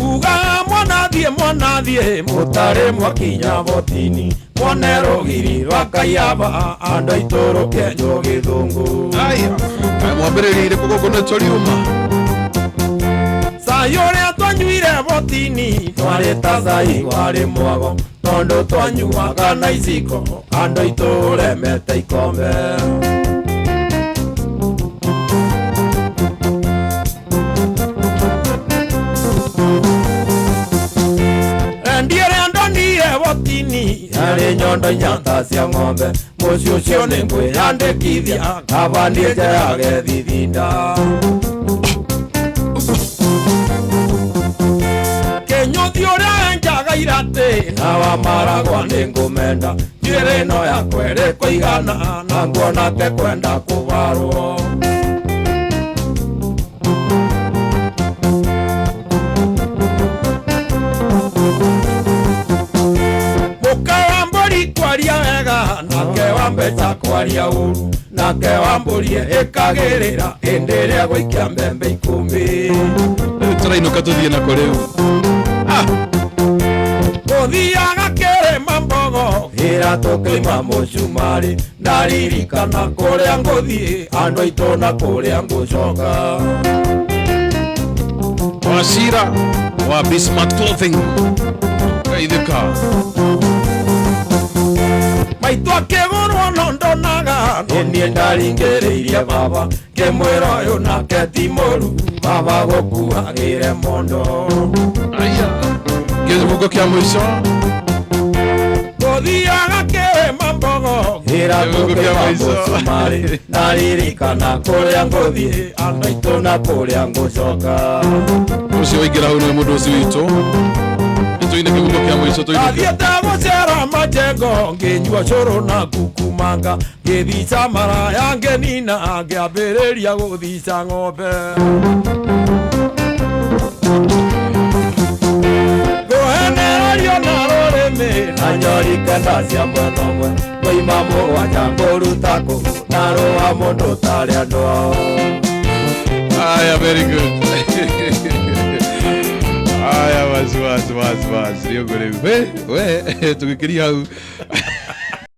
Uga mwana thiĩ, mwana thiĩ, mũtarĩ mwakinya botini, mwone rũgiri rwa Kaiaba, andũ aitũ rũkĩenjwo gĩthũngũ. Aya. Mwambĩrĩrie kũ gũkũ nĩ tũriuma. Cai ũrĩa twanyuire botini twarĩ ta cai warĩ mwago, tondũ twanyuaga na iciko, andũ aitũ ũremete ikombe. Endi ĩrĩa ndonire botini yarĩ nyondo inyata cia ng'ombe, mũciĩ ũcio nĩ ngwĩyandĩkithia, kaba niĩ njerage thithinda. Kĩnyũthi ũrĩa enjaga iratĩ na wa maragwa nĩ ngũmenda, njuĩrĩ ĩno yakwa ĩrĩ kũigana na nguona te kwenda kũbarwo. Mũka wa mbũri kwaria wega, nake wa mbeca kwaria ũru, nake wa mbũri ĩkagĩrĩra hĩndĩ ĩrĩa gũikia mbembe ikũmbĩ. Rĩu tũrainũka tũthiĩ nako rĩu. Gũthiaga kĩrĩma mbogo ĩra tũkĩima mũcumarĩ, ndaririkana kũrĩa ngũthiĩ andũ aitũ na kũrĩa ngũcoka. Wacira wa Bismarck Clothing. Geithĩka. Maitũ akĩgũrwo no ndonaga, no niĩ ndaringĩrĩirie baba, ngĩmwĩra ũyũ nake ti mũru, baba gũkuagĩre mondo. Aya. Kĩbungo kĩa mũico. Gũthiaga kĩrĩma mbogo ĩra Kĩbungo kĩa tũkĩima mũico. mũcumarĩ, ndaririkana kũrĩa ngũthiĩ andũ aitũ na kũrĩa ngũcoka. Ũcio waingĩra hau nĩwe mũndũ ũcio witũ. Nĩtũine kĩbungo kĩa mũico tũinũke. Athiĩte gũcera majengo ngĩnyua cũrũ na kukumanga, ngĩthica maraya ngĩnina, ngĩambĩrĩria gũthica ng'ombe. Ngũhenererio na rũrĩmĩ na nyori kenda cia mwena ũmwe, ngũima mũgwanja ngũruta kũ na rũa mũndũ ũtarĩ andũ ao. Aya, very good. Aya, basi basi basi basi. Nĩ ũguo rĩu. We, we, tũgĩkĩria hau.